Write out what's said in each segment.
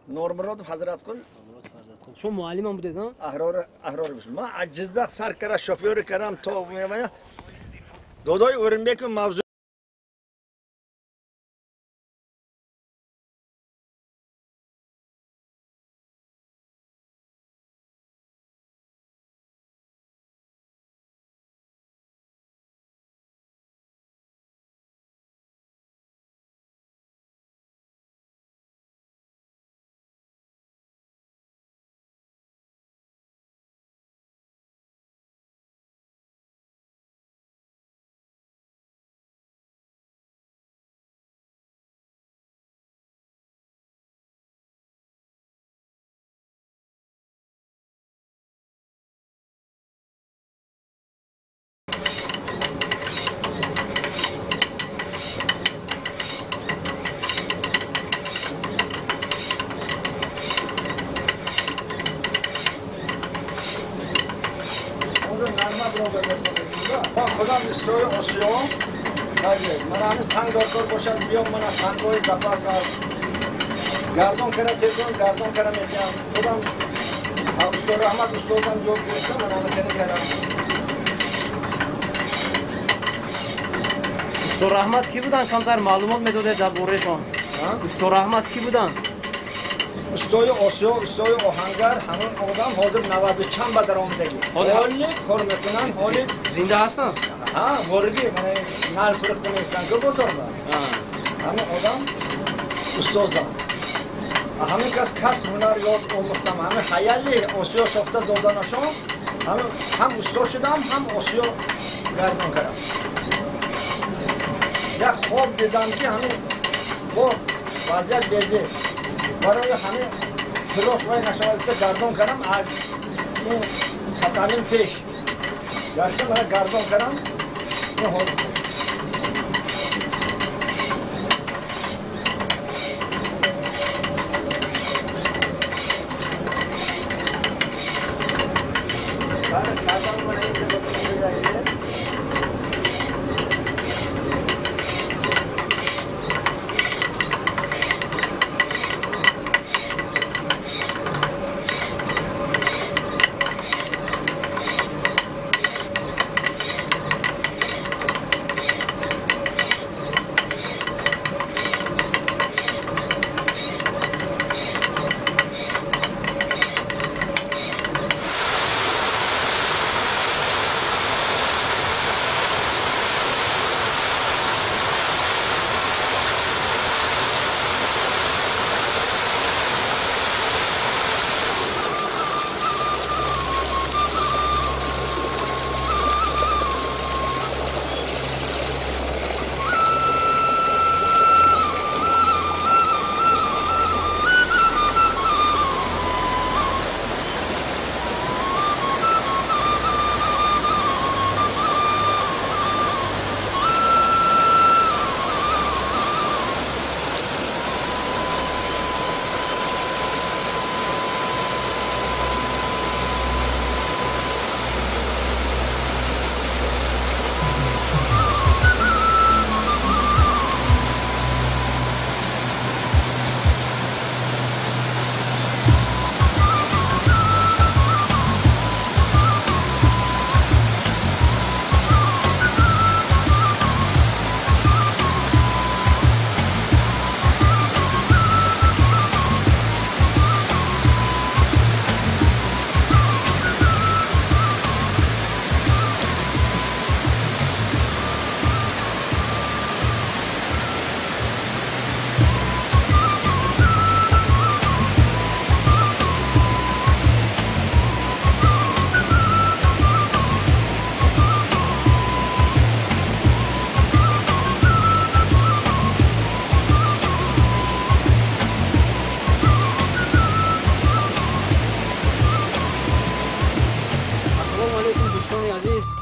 Нормуродов Ҳазратқул. Шумо муаллимам будед, а? Аҳрор, Аҳрор. Ман аз Ҷиззах сар кара шофёри кардам то додои O'rinbekov мавзӯ худам истои Осиё ман ҳами санг доркор бошад, биём, мана сангҳои запас гардон кара, тезон гардон кара метиҳам. Худам устод Раҳмат устодам ёд гирифтам, ман ҳама кара кардам. Устод Раҳмат кӣ буданд? Камтар маълумот медодед дар бораашон. Устод Раҳмат кӣ буданд? Устои Осиё, устои оҳангар. Ҳамон одам ҳозир 90 чанд ба даромадагӣ, ҳоли кор мекунанд, ҳоли зинда ҳастанд. Ҳа, ғориби мана нал фурӯхта меистанд ку бозорда. Ҳамин одам устозам, ҳамин кас касб ҳунар ёд омӯхтам. Ҳамин ҳаяли Осиё сохта доданашон ҳам усто шудам, ҳам Осиё гардон кардам. Як хоб дидам, ки ҳамин бо вазъият безеб барои ҳамин пилош вай нашавад, ки гардон кардам. Ин касалим пеш гашта, мана гардон кардам. Ин ҳодиса.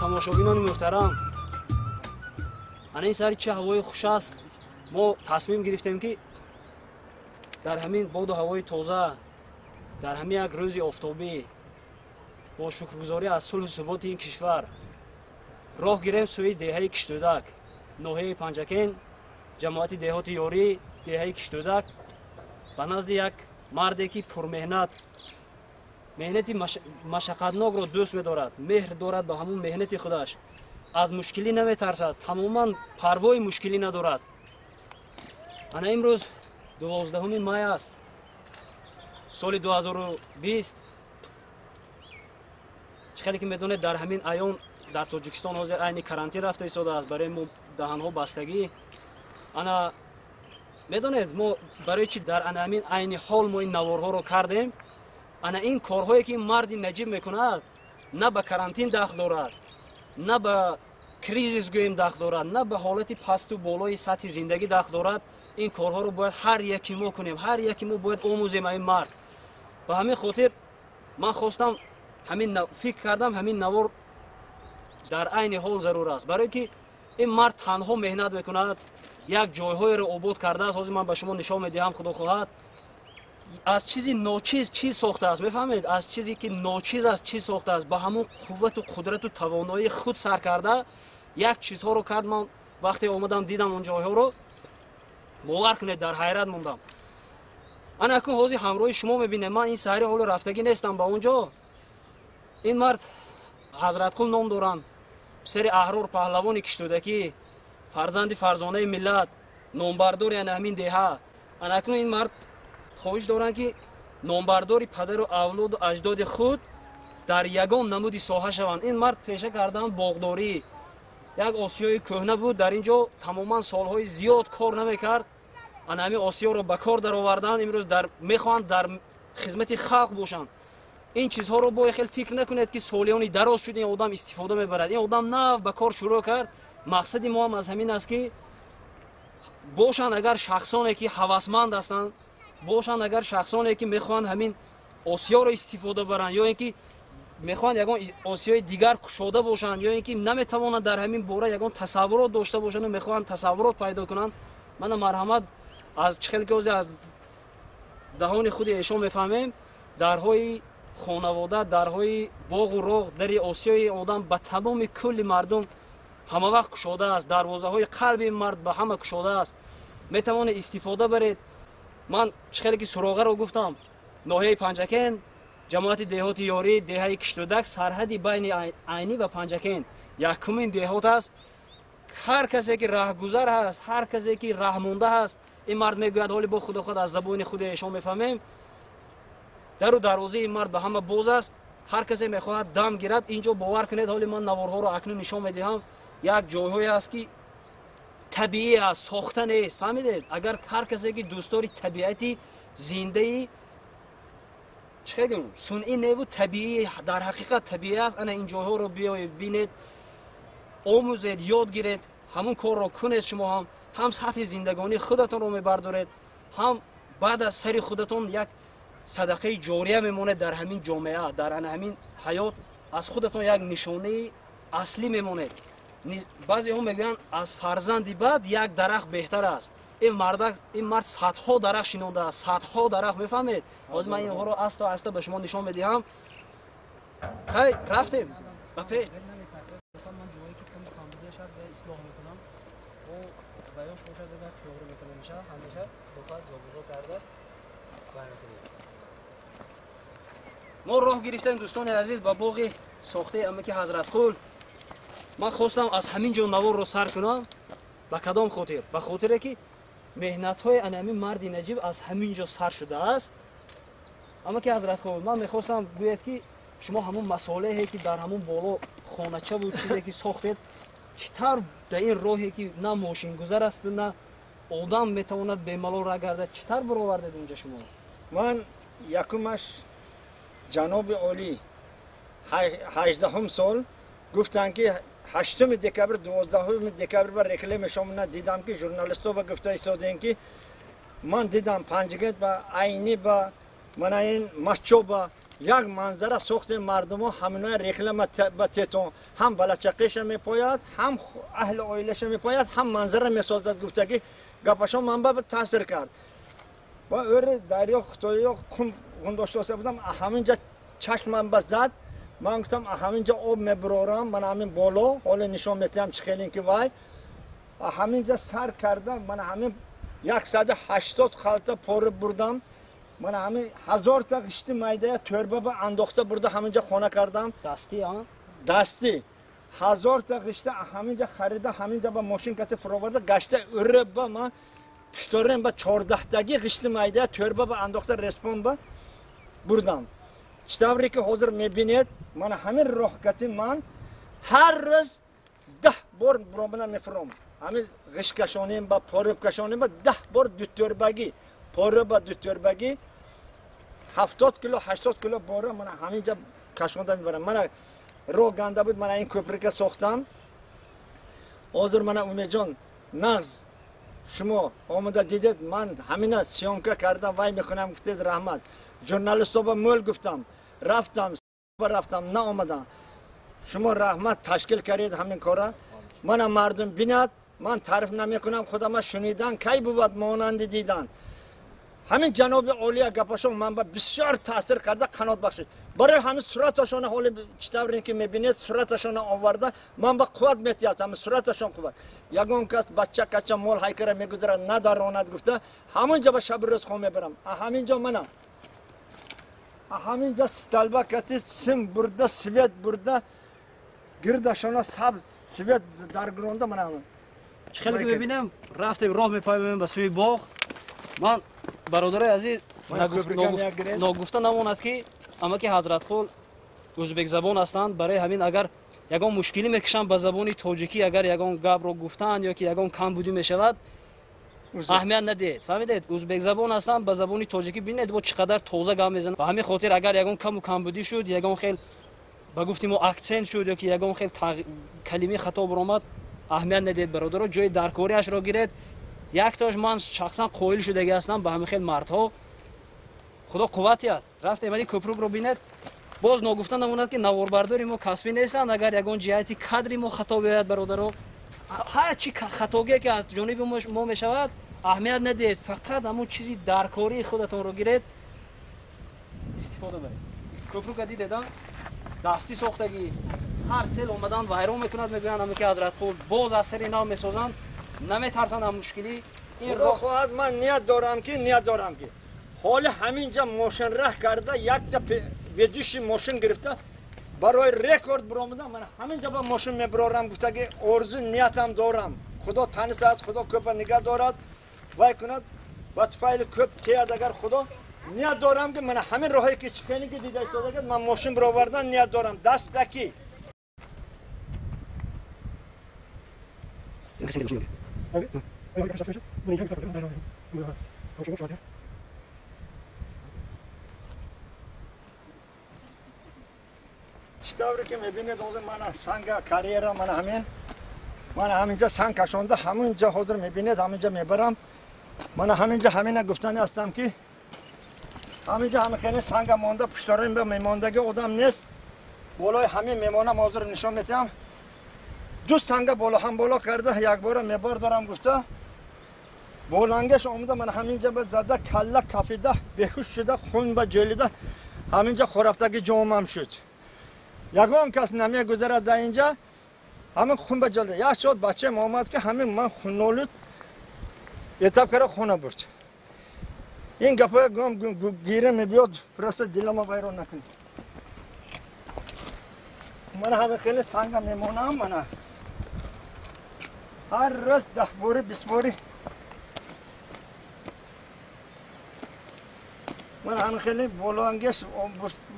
Тамошобинони муҳтарам, ана ин сари чӣ ҳавои хуш аст. Мо тасмим гирифтем, ки дар ҳамин боду ҳавои тоза, дар ҳамин як рӯзи офтобӣ, бо шукргузорӣ аз сулҳу суботи ин кишвар роҳ гирем сӯи деҳаи Киштӯдак, ноҳияи Панҷакен, ҷамоати деҳоти Ёрӣ, деҳаи Киштӯдак. Ба назди як марде ки пурмеҳнат, меҳнати машаққатнокро дӯст медорад, меҳр дорад ба ҳамун меҳнати худаш, аз мушкилӣ наметарсад, тамоман парвои мушкилӣ надорад. Ана имрӯз 12 май аст, соли 2020. Чӣ хеле ки медонед, дар ҳамин айём дар Тоҷикистон ҳозир айни карантин рафта истодааст, барои мо даҳанҳо бастагӣ. Ана медонед, мо барои чӣ дар ана ҳамин айни ҳол мо ин наворҳоро кардем? Ана ин корҳое ки марди наҷиб мекунад, на ба карантин дахл дорад, на ба кризис гӯем дахл дорад, на ба ҳолати пасту болои сатҳи зиндагӣ дахл дорад. Ин корҳоро бояд ҳар яки мо кунем, ҳар яки мо бояд омӯзем ин мард. Ба ҳамин хотир ман хостам, ҳамин фикр кардам, ҳамин навор дар айни ҳол зарур аст, барое ки ин мард танҳо меҳнат мекунад, як ҷойҳоеро обод кардааст. Ҳозир ман ба шумо нишон медиҳам, худо хоҳад. Аз чизи ночиз чиз сохтааст, мефаҳмед? Аз чизе ки ночиз аст чиз сохтааст, ба ҳамон қуввату қудрату тавоноии худ сар карда як чизҳоро кард. Ман вақте омадам дидам он ҷойҳоро, бовар кунед, дар ҳайрат мондам. Ана акун ҳозир ҳамроҳи шумо мебинем. Ман ин саҳри ҳоло рафтагӣ нестам ба он ҷо. Ин мард Ҳазратқул ном доранд, писари Аҳрор паҳлавони киштудакӣ, фарзанди фарзонаи миллат, номбардори ана ҳамин деҳа. Ана акнун ин мард хоҳиш доранд, ки номбардори падару авлоду аҷдоди худ дар ягон намуди соҳа шаванд. Ин мард пеша карданд боғдорӣ. Як осиёи кӯҳна буд, дар ин ҷо тамоман солҳои зиёд кор намекард. Ана ҳамин осиёро ба кор дароварданд. Имрӯз мехоҳанд дар хизмати халқ бошанд. Ин чизҳоро бояд хел фикр накунед, ки солиёни дароз шуд ин одам истифода мебарад. Ин одам нав ба кор шурӯъ кард. Мақсади мо ҳам аз ҳамин аст, ки бошанд агар шахсоне ки ҳавасманд ҳастанд, бошанд агар шахсоне ки мехоҳанд ҳамин осиёро истифода баранд, ё ин ки мехоҳанд ягон осиёи дигар кушода бошанд, ё ин ки наметавонанд дар ҳамин бора ягон тасаввурот дошта бошанду мехоҳанд тасаввурот пайдо кунанд. Мана марҳамат, аз чӣ хеле ки ҳозир аз даҳони худи эшон мефаҳмем, дарҳои хонавода, дарҳои боғу роғ, дари осиёи одам ба тамоми кулли мардум ҳама вақт кушода аст. Дарвозаҳои қалби мард ба ҳама кушода аст, метавонед истифода баред. Ман чӣ хеле ки суроғаро гуфтам, ноҳияи Панҷакент, ҷамоати деҳоти Ёрӣ, деҳаи Киштудак, сарҳади байни Айнӣ ва Панҷакент якумин деҳот аст. Ҳар касе ки раҳгузар ҳаст, ҳар касе ки раҳмонда ҳаст, ин мард мегӯяд, ҳоли бо худо худ аз забони худи эшон мефаҳмем, дару дарвозаи ин мард ба ҳама боз аст. Ҳар касе мехоҳад дам гирад инҷо, бовар кунед, ҳоли ман наворҳоро акнун нишон медиҳам, як ҷойҳое аст ки табиӣ аст, сохта нест, фаҳмидед? Агар ҳар касе ки дӯстдори табиати зиндаи чӣ хел гӯям, сунъӣ неву табиӣ, дар ҳақиқат табиӣ аст, ана ин ҷойҳоро биёед бинед, омӯзед, ёд гиред, ҳамун корро кунед. Шумо ҳам сатҳи зиндагонии худатонро мебардоред, ҳам баъд аз сари худатон як садақаи ҷория мемонед дар ҳамин ҷомеа, дар ана ҳамин ҳаёт аз худатон як нишонаи аслӣ мемонед. Баъзеҳо мегӯянд, аз фарзанди бад як дарахт беҳтар аст. Ин мард садҳо дарахт шинондааст, садҳо дарахт, мефаҳмед? Ҳозир ман инҳоро аста аста ба шумо нишон медиҳам. Хай, рафтем ба пеш. Ман ҷое ки кам камбудиаш ҳаст ва ислоҳ мекунам, ва ёш бошад агар тоғри мекунам, меша ҳамеша бохар ҷобаҷо карда вай мекунем. Мо роҳ гирифтем, дӯстони азиз, ба боғи сохтаи амаки Ҳазратқул. Ман хостам аз ҳамин ҷо наворро сар кунам. Ба кадом хотир? Ба хотире ки меҳнатҳои ана ҳамин марди наҷиб аз ҳамин ҷо сар шудааст. Амаки Ҳазратқул, ман мехостам гӯяд, ки шумо ҳамун масолеҳе ки дар ҳамун боло хоначаву чизе ки сохтед, чӣ тавр дар ин роҳе ки на мошингузар асту на одам метавонад бемалол ра гардад, чӣ тавр баровардед унҷа шумо? Ман якумаш ҷаноби олӣ 18 сол гуфтанд, ки 8 декабр, 12 декабр ба рекламашомона дидам, ки журналистҳо ба гуфта истодем, ки ман дидам Панҷакент ба Айнӣ ба мана ин Мачо ба як манзара сохтем, мардумо ҳаминоя реклама ба тетон ҳам балачақиша мепояд, ҳам аҳли оилаша мепояд, ҳам манзара месозад. Гуфтагӣ гапашон ман ба таъсир кард. Ва ӯри дарё хитоиё қум ғундоштоса будам, ҳаминҷа чашмам ба зад. Ман гуфтам, ҳаминҷа об мебурорам, ман ҳамин боло ҳоло нишон метиҳам, чӣ хелин ки вай ҳаминҷа сар карда, ман ҳамин 180 халта пори бурдам. Мана ҳамин 1000 та ғишти майдая тӯрба ба андохта бурда ҳаминҷа хона кардам. Дастӣ, а? Дастӣ. 1000 та ғишта ҳаминҷа харида, ҳаминҷа ба мошин кати фуроварда гашта урба ман пушторем ба 14-таги ғишти майдая тӯрба ба андохта респон ба бурдам. Чӣ тавре ки ҳозир мебинед, мана ҳамин роҳ кати ман ҳар рӯз 10 бор буромада мефуром. Ҳамин ғишт кашонем ба пориб кашонем ба 10 бор дутӯрбагӣ, пориб ба дутӯрбагӣ 70 кило, 80 кило бора мана ҳаминҷа кашонда мебарам. Мана роҳ ганда буд, мана ин кӯприка сохтам. Ҳозир мана Умедҷон, нағз шумо омада дидед, ман ҳамина съёмка кардам, вай мекунам гуфтед, раҳмат. Журналистҳо ба мӯл гуфтам, рафтам, рафтам, наомадам. Шумо раҳмат, ташкил кардед ҳамин кора. Мана мардум бинад, ман таъриф намекунам худама, шунидан кай бувад монанди дидан. Ҳамин ҷаноби олия гапашон ман ба бисёр таъсир карда, қанот бахшид. Барои ҳамин сураташона ҳоли чӣ тавре ки мебинед, сураташона оварда ман ба қувват метиҳад, ҳамин сураташон қувват. Ягон кас бача кача мол ҳайкара мегузарад, надаронад гуфта, ҳамон ҷа ба шабу рӯз хом мебарам. Ҳамин ҷо мана ҳамин ҷа столба кати сим бурда, свет бурда, гирдашона сабз свет даргиронда мана. Чӣ хеле ки мебинем, рафтем, роҳ мепаймоем ба сӯи боғ. Ман, бародарои азиз, ногуфта намонад, ки амаки Ҳазратқул ӯзбекзабон ҳастанд. Барои ҳамин агар ягон мушкилӣ мекушанд ба забони тоҷикӣ, агар ягон гапро гуфтанд ё ки ягон камбудӣ мешавад, аҳамият надиҳед. Фаҳмидед, ӯзбекзабон ҳастанд, ба забони тоҷикӣ бинед, во чӣ қадар тоза гап мезананд. Ба ҳамин хотир агар ягон каму камбудӣ шуд, ягон хел ба гуфти мо акцент шуд ё ки ягон хел калимаи хато баромад, аҳамият надиҳед, бародаро, ҷои даркориашро гиред. Яктош ман шахсан қоил шудагӣ ҳастам ба ҳамин хел мардҳо. Худо қувват диҳад. Рафтем, ани кӯпрукро бинед. Боз ногуфта намонад, ки наворбардори мо касбӣ нестанд. Агар ягон ҷиҳати кадри мо хато биёяд, бародаро, ҳар чи хатогие ки аз ҷониби мо мешавад, аҳамият надиҳед, фақат ҳамон чизи даркории худатонро гиред, истифода баред. Кӯпрука дидед, дастӣ сохтагӣ. Ҳар сел омадан вайрон мекунад, мегӯянд ҳаме ки Ҳазратқул, боз аз сари нав месозанд, наметарсанд аз мушкилӣ. Худо хоҳад, ман ният дорам, ки ҳоли ҳаминҷа мошинраҳ карда, якта ведущий мошин гирифта, барои рекорд биромадам, ман ҳаминҷа ба мошин мебирорам гуфтаги орзу ниятам дорам. Худо тани саат, Худо кӯпа нигаҳ дорад, вай кунад ба туфайли кӯп теяд агар Худо. Ният дорам, ки мана ҳамин роҳое ки чикане ки дида истода, ман мошин бировардан ният дорам дастаки. Чӣ тавре ки мебинед, ҳозир мана санга карьера, мана ҳамин, мана ҳаминҷа санг кашонда, ҳаминҷа ҳозир мебинед, ҳаминҷа мебарам. Мана ҳаминҷа ҳамина гуфтани ҳастам, ки ҳаминҷа ҳама хеле санга монда, пуштарин ба мемондаги одам нест. Болои ҳамин мемонам, ҳозир нишон метиҳам. Ду санга боло ҳам боло карда, якбора мебардорам гуфта, болангаш омада, мана ҳаминҷа ба зада, калла кафида, беҳуш шуда, хун ба ҷӯлида, ҳаминҷа хорафтаги ҷомам шуд. Ягон кас намегузарад дар инҷа, ҳамин хун ба ҷолида. Як шод бачаем омад, ки ҳамин ман хунолуд этап кара хона бурд. Ин гапоя гом гире мебиёд, просто дилама вайрон накунед. Мана ҳамин хеле санга мемонам, мана ҳар рӯз 10 бори, 20 бори. Мана ҳамин хеле болоангеш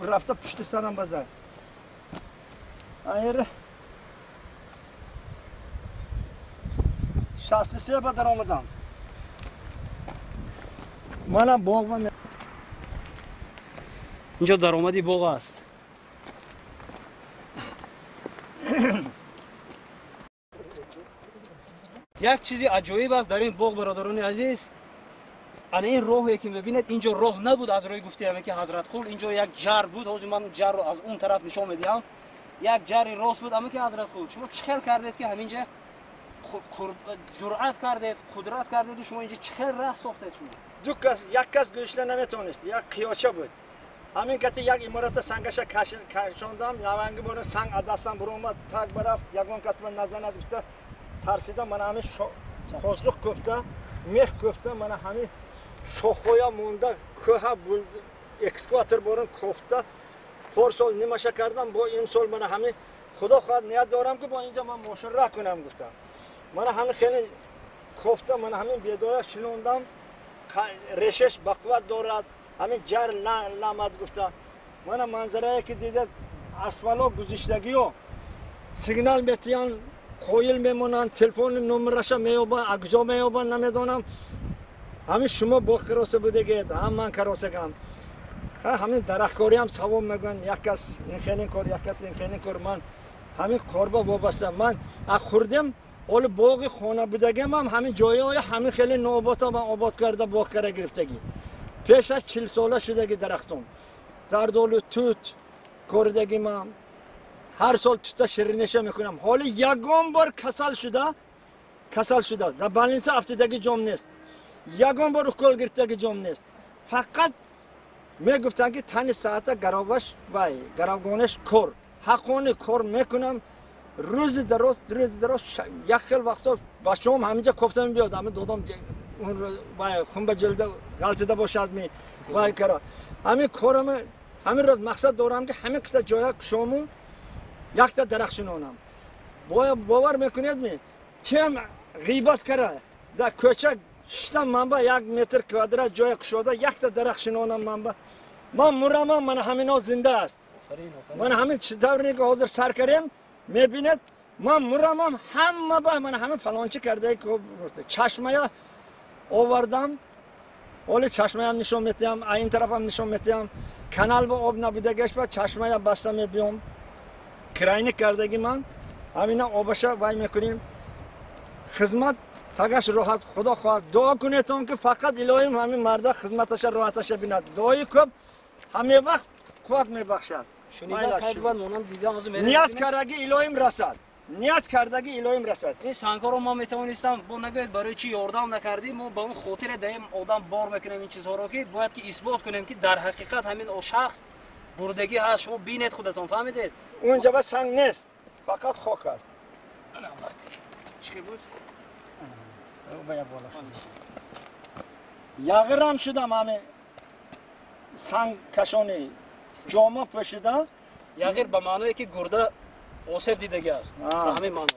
рафта, пушти сарам базад. Айр 63 ба даромадам. Мана боғ. Инҷо даромади боғ аст. Як чизи аҷоиб аст дар ин боғ, бародарони азиз. Ана ин роҳе ки мебинед, инҷо роҳ набуд. Аз рӯи гуфти ҳаме ки Ҳазратқул, инҷо як ҷар буд. Ҳозир ман ҷарро аз он тараф нишон медиҳам. Як ҷари рост буд. Ама ки Ҳазратқул, шумо чӣ хел кардед, ки ҳаминҷа ҷуръат кардед, қудрат кардеду шумо инҷа чӣ хел раҳ сохтед шумо? Ду кас, як кас гӯшта наметавонист, як қиёча буд. Ҳамин каси як имората сангаша кашондам, наванги бора санг аз дастам буромад, так барафт, ягон кас ба назанад гуфта тарсида, мана ҳамин хозруқ кӯфта Мех кофта мана ҳамин шохҳоя монда кӯҳа экскаватор борон кофта порсол нимаша кардам, бо имсол мана ҳамин худо хоҳад ният дорам ки бо инҷа ман мошин раҳ кунам гуфтам. Мана ҳамин хеле кофта мана ҳамин бедоя шинондам, решаш бақувват дорад, ҳамин ҷар ламад гуфта. Мана манзарае ки дида асфало гузиштагиё сигнал метиҳанд, қоил мемонанд, телефони номераша меёбанд, акҷо меёбанд намедонам. Ҳамин шумо бо кароса будагед, ҳам ман каросагам. Ҳамин дарахткориам савоб мегӯянд, як кас ин хелин кор, як кас ин хелин кор. Ман ҳамин корба вобаста. Ман хурдем, ҳоли боғи хона будагемам ҳамин ҷойҳои ҳамин хеле ноободта ман обод карда боғ кара гирифтагӣ. Пеш аз 40 сола шудаги дарахтом. Зардолу, тут коридагимам. Ҳар сол тута ширинеша мекунам. Ҳоли ягон бор касал шуда, дар больница афтидаги ҷом нест. Ягон бор укол гирифтаги ҷом нест. Фақат мегуфтанд ки тани саата гароваш вай, гаравгонаш кор. Ҳаққони кор мекунам. Рӯзи дароз, як хел вақто бачаҳом ҳаминҷа кофта мебиёд. Ҳамин додом вай хунба ҷилда ғалтида бошад ми вай кара. Ҳамин корама ҳамин рӯз мақсад дорам ки ҳамин қиста ҷоя кушому якта дарахт шинонам. Бовар мекунед ми? Чем ғийбат кара? Дар кӯча шиштам манба 1 метр квадрат ҷоя кушода якта дарахт шинонам манба. Ман мурамам, мана ҳамино зинда аст. Мана ҳамин чӣ тавре ки ҳозир сар карем мебинед, ман мурамам ҳама ба мана ҳамин фалончӣ карда чашмая овардам. Ҳоли чашмаям нишон метиҳам, ин тарафам нишон метиҳам. Канал ба об набудагаш ва чашмая баста мебиём. Крайник кардаги ман ҳамина обаша вай мекунем. Хизмат тагаш роҳат, худо хоҳад. Дуо кунедон ки фақат илоҳим ҳамин марда хизматаша роҳаташа бинад. Дуои кӯб ҳаме вақт қувват мебахшад. Ният кардаги илоҳим расад. Ният кардаги илоҳим расад. Ин сангҳоро мо метавонистам бо нагӯед барои чӣ ёрдам накардӣ, мо ба он хотире даем одам бор мекунем ин чизҳоро ки бояд ки исбот кунем ки дар ҳақиқат ҳамин шахс бурдагӣ ҳаст. Шумо бинед худатон, фаҳмидед? Унҷа ба санг нест, фақат хок аст. Чӣ буд? Яғирам шудам ҳамин санг кашони ҷома пӯшида. Яғир ба маъное ки гурда осеб дидагӣ аст, ба ҳамин маъно.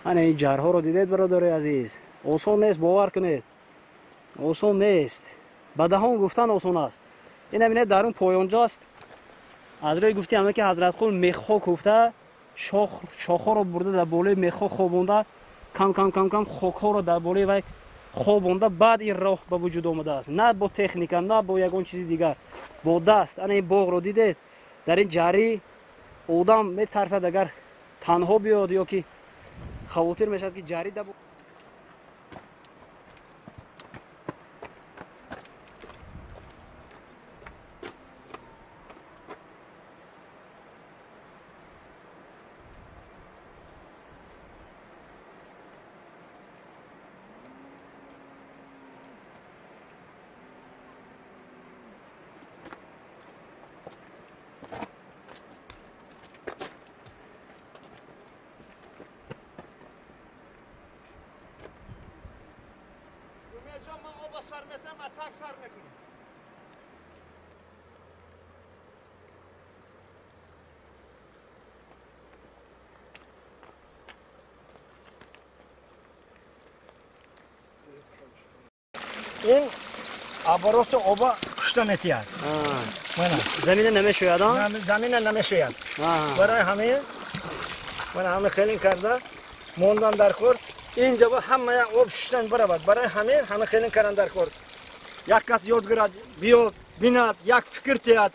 Ана ин ҷарҳоро дидед, бародари азиз? Осон нест, бовар кунед, осон нест. Ба даҳон гуфтан осон аст. Ина бинед, дар он поёнҷо аст. Аз рӯи гуфти ҳама ки Ҳазратқул мехҳо куфта, шохҳоро бурда дар болои мехҳо хобонда, кам кам кам кам хокҳоро дар болои вай хобонда, баъд ин роҳ ба вуҷуд омадааст. На бо техника, на бо ягон чизи дигар, бо даст. Ана ин боғро дидед, дар ин ҷарӣ одам метарсад агар танҳо биёд ё ки хавотир мешавад ки ҷарӣ да. Ин обороти оба кушта метиҳад. Замина намешӯяд? Замина намешӯяд. Барои ҳамин мана ҳама хелин карда мондан дар кор. Инҷа ҳамая об шуштан баравад. Барои ҳамин ҳама хелин кардан дар кор. Як кас ёд гирад, биёд, бинад, як фикр теҳад.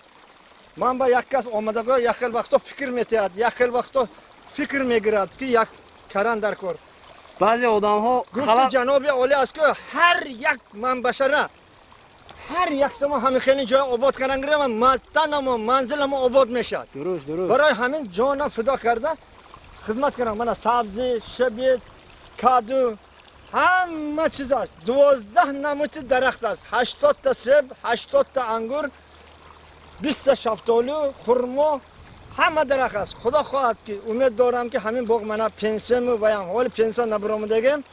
Ман ба як кас омадагоҳ як хел вақто фикр метиҳад, як хел вақто фикр мегирад ки як каран дар кор. Баъзе одамҳо гуфти ҷаноби олӣ аст ки ҳар як манбашара, ҳар як само ҳамин хеле ҷоя обод кардан гирам, ватанамо, манзиламо обод мешавад. Дуруст, дуруст. Барои ҳамин ҷона фидо карда хизмат кардам. Мана сабзӣ, шабит, каду, ҳама чиз аст. 12 намуди дарахт аст. 80 та себ, 80 та ангур, 20 та шафтолу, хурмо, Ҳама дарахт аст. Худо хоҳад ки умед дорам ки ҳамин боғ мана пенсияму ваям. Ҳоли пенсия набаромадагем.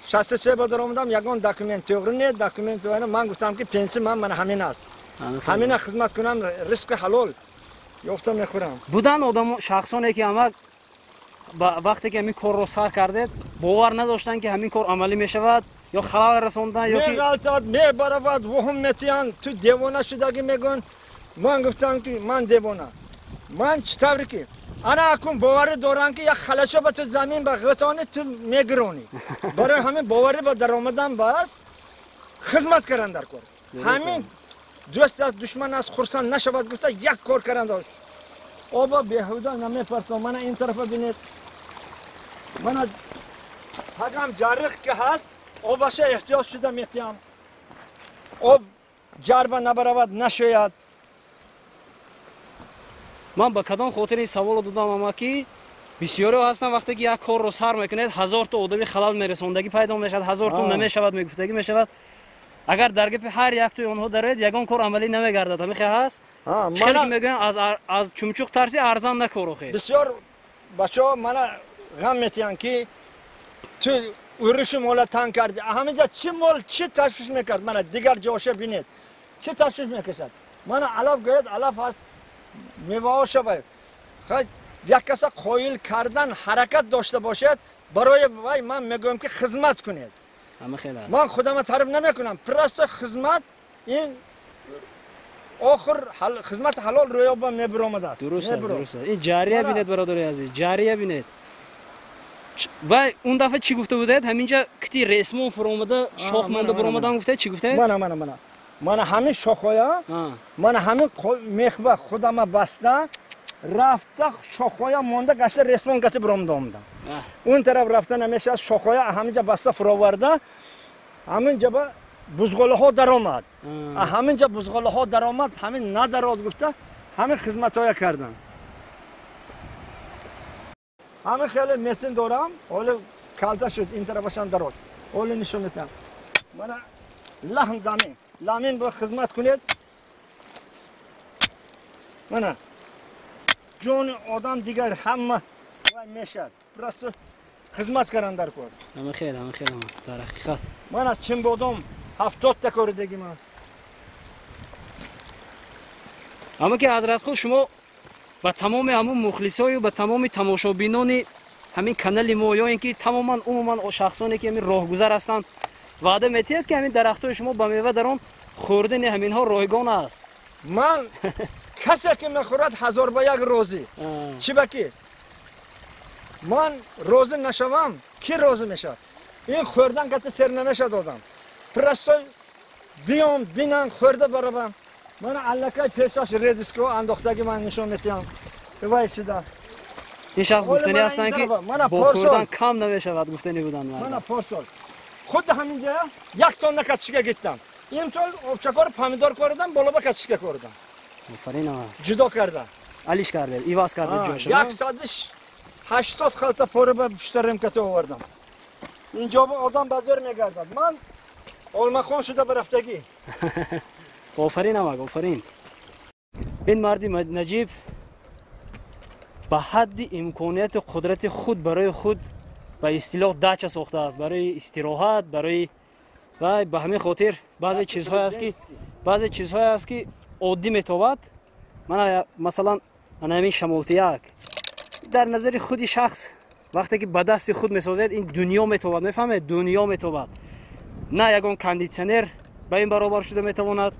63 ба даромадам, ягон документ тоғри не, документ вайна ман гуфтам ки пенсия ман мана ҳамин аст. Ҳамина хизмат кунам, ризқи ҳалол ёфта мехӯрам. Будан одам шахсоне ки ама вақте ки ҳамин корро сар кардед, бовар надоштанд ки ҳамин кор амалӣ мешавад ё халал расондан ё ки меғалтад, мебаравад, вуҳум метиҳанд, ту девона шудагӣ мегӯянд. Ман гуфтам ки ман девона. Ман чӣ тавре ки ана акун боварӣ дорам ки як халачо ба ту замин ба ғитонӣ ту мегиронӣ. Барои ҳамин боварӣ ба даромадан бас хизмат кардан дар кор. Ҳамин дӯст аст, душман аст, хурсанд нашавад гуфта як кор кардан дошт. Оба беҳуда намепартом. Мана ин тарафа бинед. Мана тагам ҷарриқ ки ҳаст, обаша эҳтиёҷ шуда метиҳам. Об ҷарба набаравад, нашояд. Ман ба кадом хотир ин саволро додам ама ки бисёриҳо ҳастанд вақте ки як корро сар мекунед, ҳазорто одами халал мерасондагӣ пайдо мешавад, ҳазорто намешавад мегуфтагӣ мешавад. Агар дар гапи ҳар яктои онҳо дарояд, ягон кор амалӣ намегардад. Ҳамин хел ҳаст? Хеле ки мегӯянд аз чумчуқ тарси арзан накор охир. Бисёр бачаҳо мана ғам метиҳанд ки ту уруши мола танг кардӣ. Ҳаминҷа чӣ мол чӣ ташвиш мекард? Мана дигар ҷоша бинед, чӣ ташвиш мекашад? Мана алаф гӯяд, алаф ҳаст, меваҳо шавад. Як каса қоил кардан ҳаракат дошта бошад, барои вай ман мегӯям ки хизмат кунед. Ман худама таъриф намекунам, просто хизмат ин охир хизмати ҳалол рӯёба мебиромадааст. Дуруст аст, дуруст аст. Ин ҷария бинед, бародари азиз, ҷария бинед. Ва он дафъа чӣ гуфта будед? Ҳаминҷа кити ресмон фуромада, шох монда буромадан гуфтед, чӣ гуфтед? Мана, мана, мана. Мана ҳамин шохоя, мана ҳамин мехба худама баста, рафта шохоя монда гашта ресмон гати буромада омадам. Он тараф рафта намешавад, шохоя ҳаминҷа баста фуроварда, ҳаминҷа ба бузғолаҳо даромад. Ҳаминҷа бузғолаҳо даромад, ҳамин надарод гуфта, ҳамин хизматҳоя кардам. Ҳамин хеле метин дорам, ҳоло калта шуд, ин тарафашам дарод. Ҳоло нишон медиҳам. Мана лаҳм замин. Ламин бо хизмат кунед. Мана ҷони одам дигар ҳама вай мешавад. Просто хизмат кардан дар кор. Ҳама хел, ҳама хел, дар ҳақиқат. Мана чимбодом 70 та коридаги ман. Аммо ки ҳазрат худ шумо ба тамоми ҳамун мухлисою ба тамоми тамошобинони ҳамин канали мо ё ин ки тамоман умуман шахсоне ки ҳамин роҳгузар ҳастанд ваъда метиҳад ки ҳамин дарахтҳои шумо ба мева дар он хӯрдани ҳаминҳо ройгон аст. Ман касе ки мехӯрад ҳазор ба як розӣ. Чӣ ба ки? Ман розӣ нашавам, ки розӣ мешавад? Ин хӯрдан кати сер намешавад одам. Просто биём, бинам, хӯрда баравам. Мана аллакай пешаш редиско андохтаги ман нишон метиҳам. Вай шида. Ин шахс гуфтанӣ ҳастанд ки бо хӯрдан кам намешавад гуфтанӣ буданд. Мана порсол. Худ ҳаминҷа як тонна катишка гирифтам. Имсол обчакор помидор коридам, болоба катишка коридам. Офарин. Ҷудо карда. Алиш кардед, иваз кардед ҷояшро. 180 халта пора ба пуштарем ката овардам. Инҷо одам ба зӯр мегардад. Ман олмахон шуда ба рафтагӣ. Офарин амак, офарин. Ин марди наҷиб ба ҳадди имконияту қудрати худ барои худ ба истилоҳ дача сохтааст, барои истироҳат, барои ва ба ҳамин хотир баъзе чизҳое аст ки оддӣ метобад. Мана масалан ана ҳамин шамолтияк дар назари худи шахс вақте ки ба дасти худ месозед, ин дунё метобад, мефаҳмед? Дунё метобад. На ягон кондитсионер ба ин баробар шуда метавонад,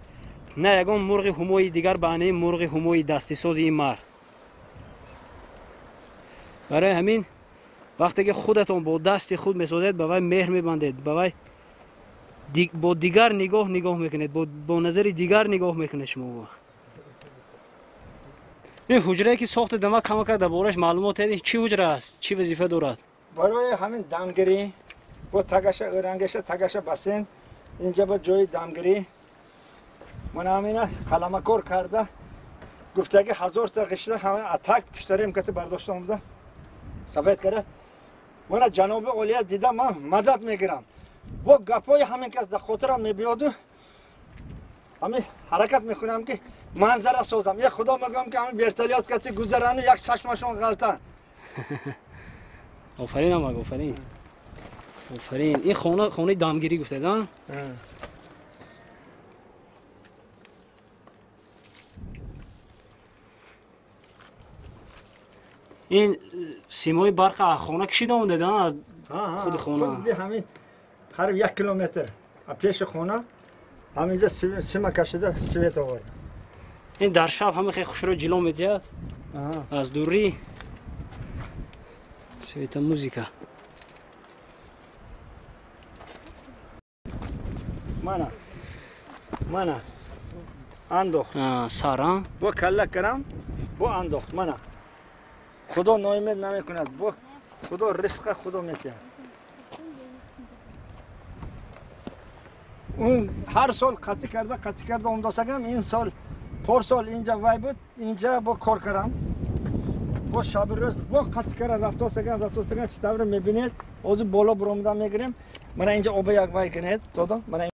на ягон мурғи ҳумои дигар ба анаи мурғи ҳумои дастисози ин мард. Барои ҳамин вақте ки худатон бо дасти худ месозед, ба вай меҳр мебандед, ба вай бо дигар нигоҳ нигоҳ мекунед, бо назари дигар нигоҳ мекунед шумо вақт. Ин ҳуҷрае ки сохтед, ама камакак дар борааш маълумот дедед, чӣ ҳуҷра аст, чӣ вазифа дорад? Барои ҳамин дамгирӣ бо тагаша ӯрангаша тагаша басен, инҷа ба ҷои дамгирӣ мана ҳамина қаламакор карда гуфтаги ҳазорта ғишта ҳама атак пуштарем кати бардошта омада сафед карда. Мана ҷаноби олия дида ман мадад мегирам. Бо гапҳои ҳамин кас дар хотирам мебиёду ҳамин ҳаракат мекунам ки Манзара созам. Е худо мегӯям ки ҳамин вертолёт кати гузарану як чашмашон ғалта. Офарин амак, офарин. Офарин. Ин хона хонаи дамгирӣ гуфтед, а? Ин симои барқа аз хона кашида омадед, а? Аз худи хона. Худи ҳамин қариб 1 километр пеши хона ҳаминҷа сима кашида свет овард. Ин дар шаб ҳама хеле хушрӯ ҷило медиҳад. Аз дурӣ света музика. Мана. Мана. Андохт. Сар, а? Бо калла карам, бо андохт. Мана. Худо ноумед намекунад. Бо худо ризқа худо метиҳад. Он ҳар сол қатъӣ карда, қатъӣ карда омдосагам, ин сол порсол инҷа вай буд, инҷа бо кор карам. Бо шаби рӯз бо қатъӣ карда рафтосагам, рафтосагам, чӣ тавре мебинед, ҳозир боло буромада мегирем. Мана инҷа оба як вай кунед, додо, мана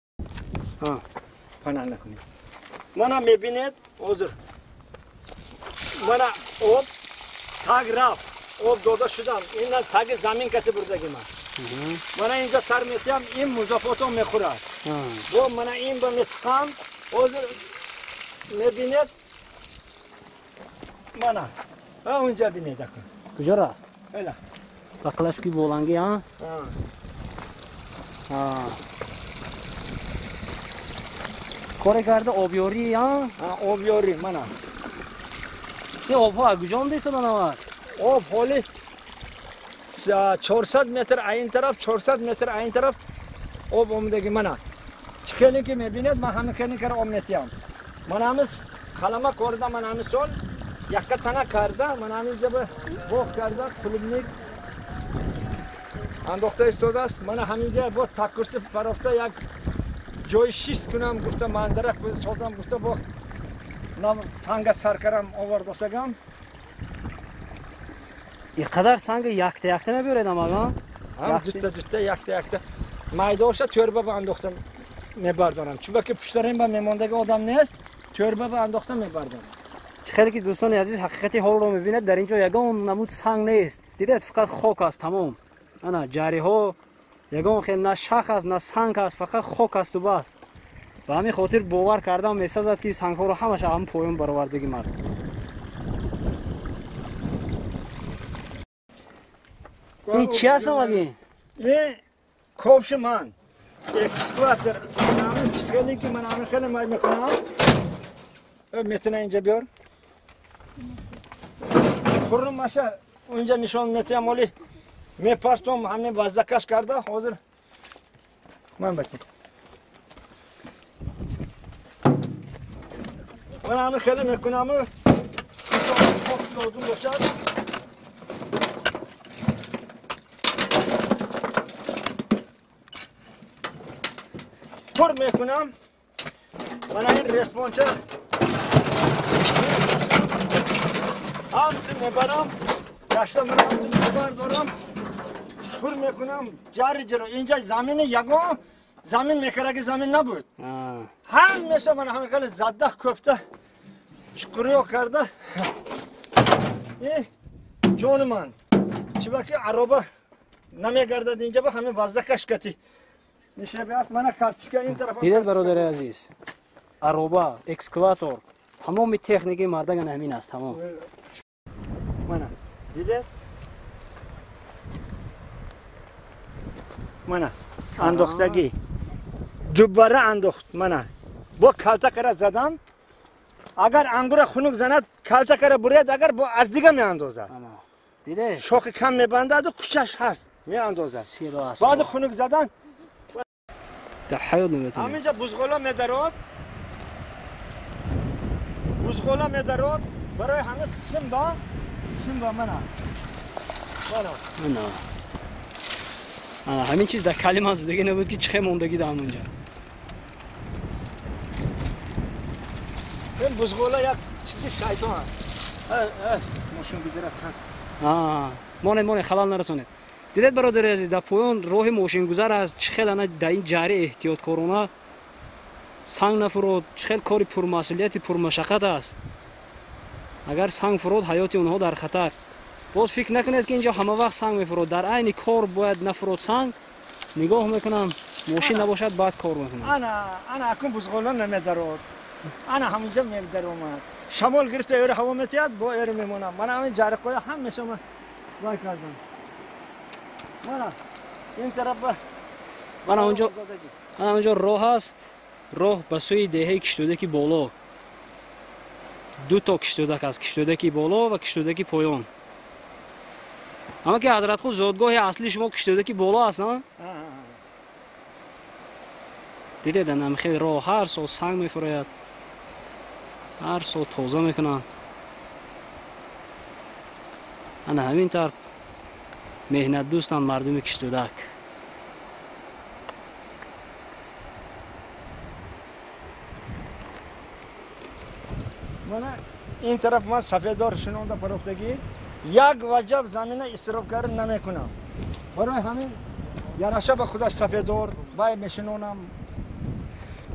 пана накунед. Мана мебинед, ҳозир. Мана об таг рафт, об дода шудам. Ина таги замин кати бурдаги ман. Мана инҷа сар метиҳам, ин музофотон мехӯрад. Бо мана ин ба метиқам, ҳозир мебинед, мана унҷа бинед акун. Куҷо рафт? Эла. Бақлашки болангӣ, а? Коре карда обёрӣ, а? Обёрӣ, мана. Ин обҳо аз куҷо омада аввал? Об ҳоли 400 метр ин тараф, 400 метр ин тараф об омадаги мана. Чӣ хеле ки мебинед, ман ҳамин хеле кара об метиҳам. Ман ҳамин қалама корда, ман ҳамин сол якка тана карда, ман ҳамин ҷа боғ карда, клубник андохта истодааст. Мана ҳамин ҷа бо таккурси парофта як ҷои шист кунам гуфта, манзара созам гуфта, бо санга сар карам овардосагам. Ин қадар санга якта якта мебиёред амак, а? Ҳам ҷутта ҷутта, якта якта. Майдоша тӯрба ба андохта мебардорам. Чунки пуштарин ба мемондаги одам нест, тӯрба ба андохта мебардорам. Чӣ хеле ки дӯстони азиз ҳақиқати ҳолро мебинед, дар ин ҷо ягон намуд санг нест. Дидед, фақат хок аст, тамом. Ана ҷариҳо ягон хел на шах аст, на санг аст, фақат хок асту бас. Ба ҳамин хотир бовар кардам месазад ки сангҳоро ҳамаша ҳам поён баровардаги мард. Ин чи аст амак ин? Ин ковши ман. Экскаватор. Ҳамин чӣ хеле ки ман ҳамин хеле май мекунам. Метуна инҷа биёр. Хуррум маша унҷа нишон метиҳам, оли мепартом ҳамин ваззакаш карда, ҳозир ман батим. Ман ҳамин хеле мекунам, лозим бошад. Пур мекунам. Мана ин респонча ҳамчун мебарам, гашта мана ҳамчун мебардорам, пур мекунам, ҷари ҷиро. Инҷа замини ягон замин мекараги замин набуд. Ҳамеша мана ҳамин хеле зада кӯфта чуқуриё карда. Ҷони ман, чибаки ароба намегардад инҷа, ба ҳамин ваззакаш кати нишебе аст. Мана картишка ин тараф. Дидед бародари азиз, ароба, экскаватор, тамоми техникаи мардаган ҳамин аст, тамом. Мана, дидед? Мана, андохтагӣ. Дубара андохт, мана. Бо калта кара задам. Агар ангура хунук занад, калта кара буряд, агар бо аз дига меандозад. Дидед? Шохи кам мебандаду кучаш ҳаст, меандозад. Баъди хунук задан дар ҳаёт наметавонед. Ҳаминҷа бузғола медарод. Бузғола медарод. Барои ҳама симба, симба мана. Мана. Мана. Ана ҳамин чиз дар калима зиндагӣ набуд ки чихе мондагӣ дар ҳамонҷа. Ин бузғола як чизи шайтон аст. Мошин гузар аст. Монед, монед, халал нарасонед. Дидед бародари азиз, дар поён роҳи мошингузар аст, чӣ хел ана дар ин ҷари эҳтиёткорона Санг нафурод, чӣ хел кори пурмасъулияти пурмашаққат аст. Агар санг фурод, ҳаёти онҳо дар хатар. Боз фикр накунед, ки инҷо ҳама вақт санг мефурод. Дар айни кор бояд нафурод санг. Нигоҳ мекунам, мошин набошад, баъд кор мекунам. Ана акун бузғолон намедарод. Ана ҳаминҷа медаромад. Шамол гирифта эри ҳаво метиҳад, бо эри мемонам. Мана ҳамин ҷариқҳоя ҳамеша ман вай кардам. Мана ин тараф мана онҷо роҳ аст. Роҳ ба сӯи деҳаи Киштӯдаки боло. Ду то Киштӯдак аст, Киштӯдаки боло ва Киштӯдаки поён. Аммо ки Ҳазратқул, зодгоҳи аслии шумо Киштӯдаки боло аст, на? Дидед, ана хеле роҳ ҳар сол санг мефурояд, ҳар сол тоза мекунанд. Ана ҳамин тавр меҳнатдӯстанд мардуми Киштӯдак. Мана ин тараф ман сафедор шинонда парофтагӣ, як ваҷаб замина исроф карда намекунам. Барои ҳамин яраша ба худаш сафедор вай мешинонам.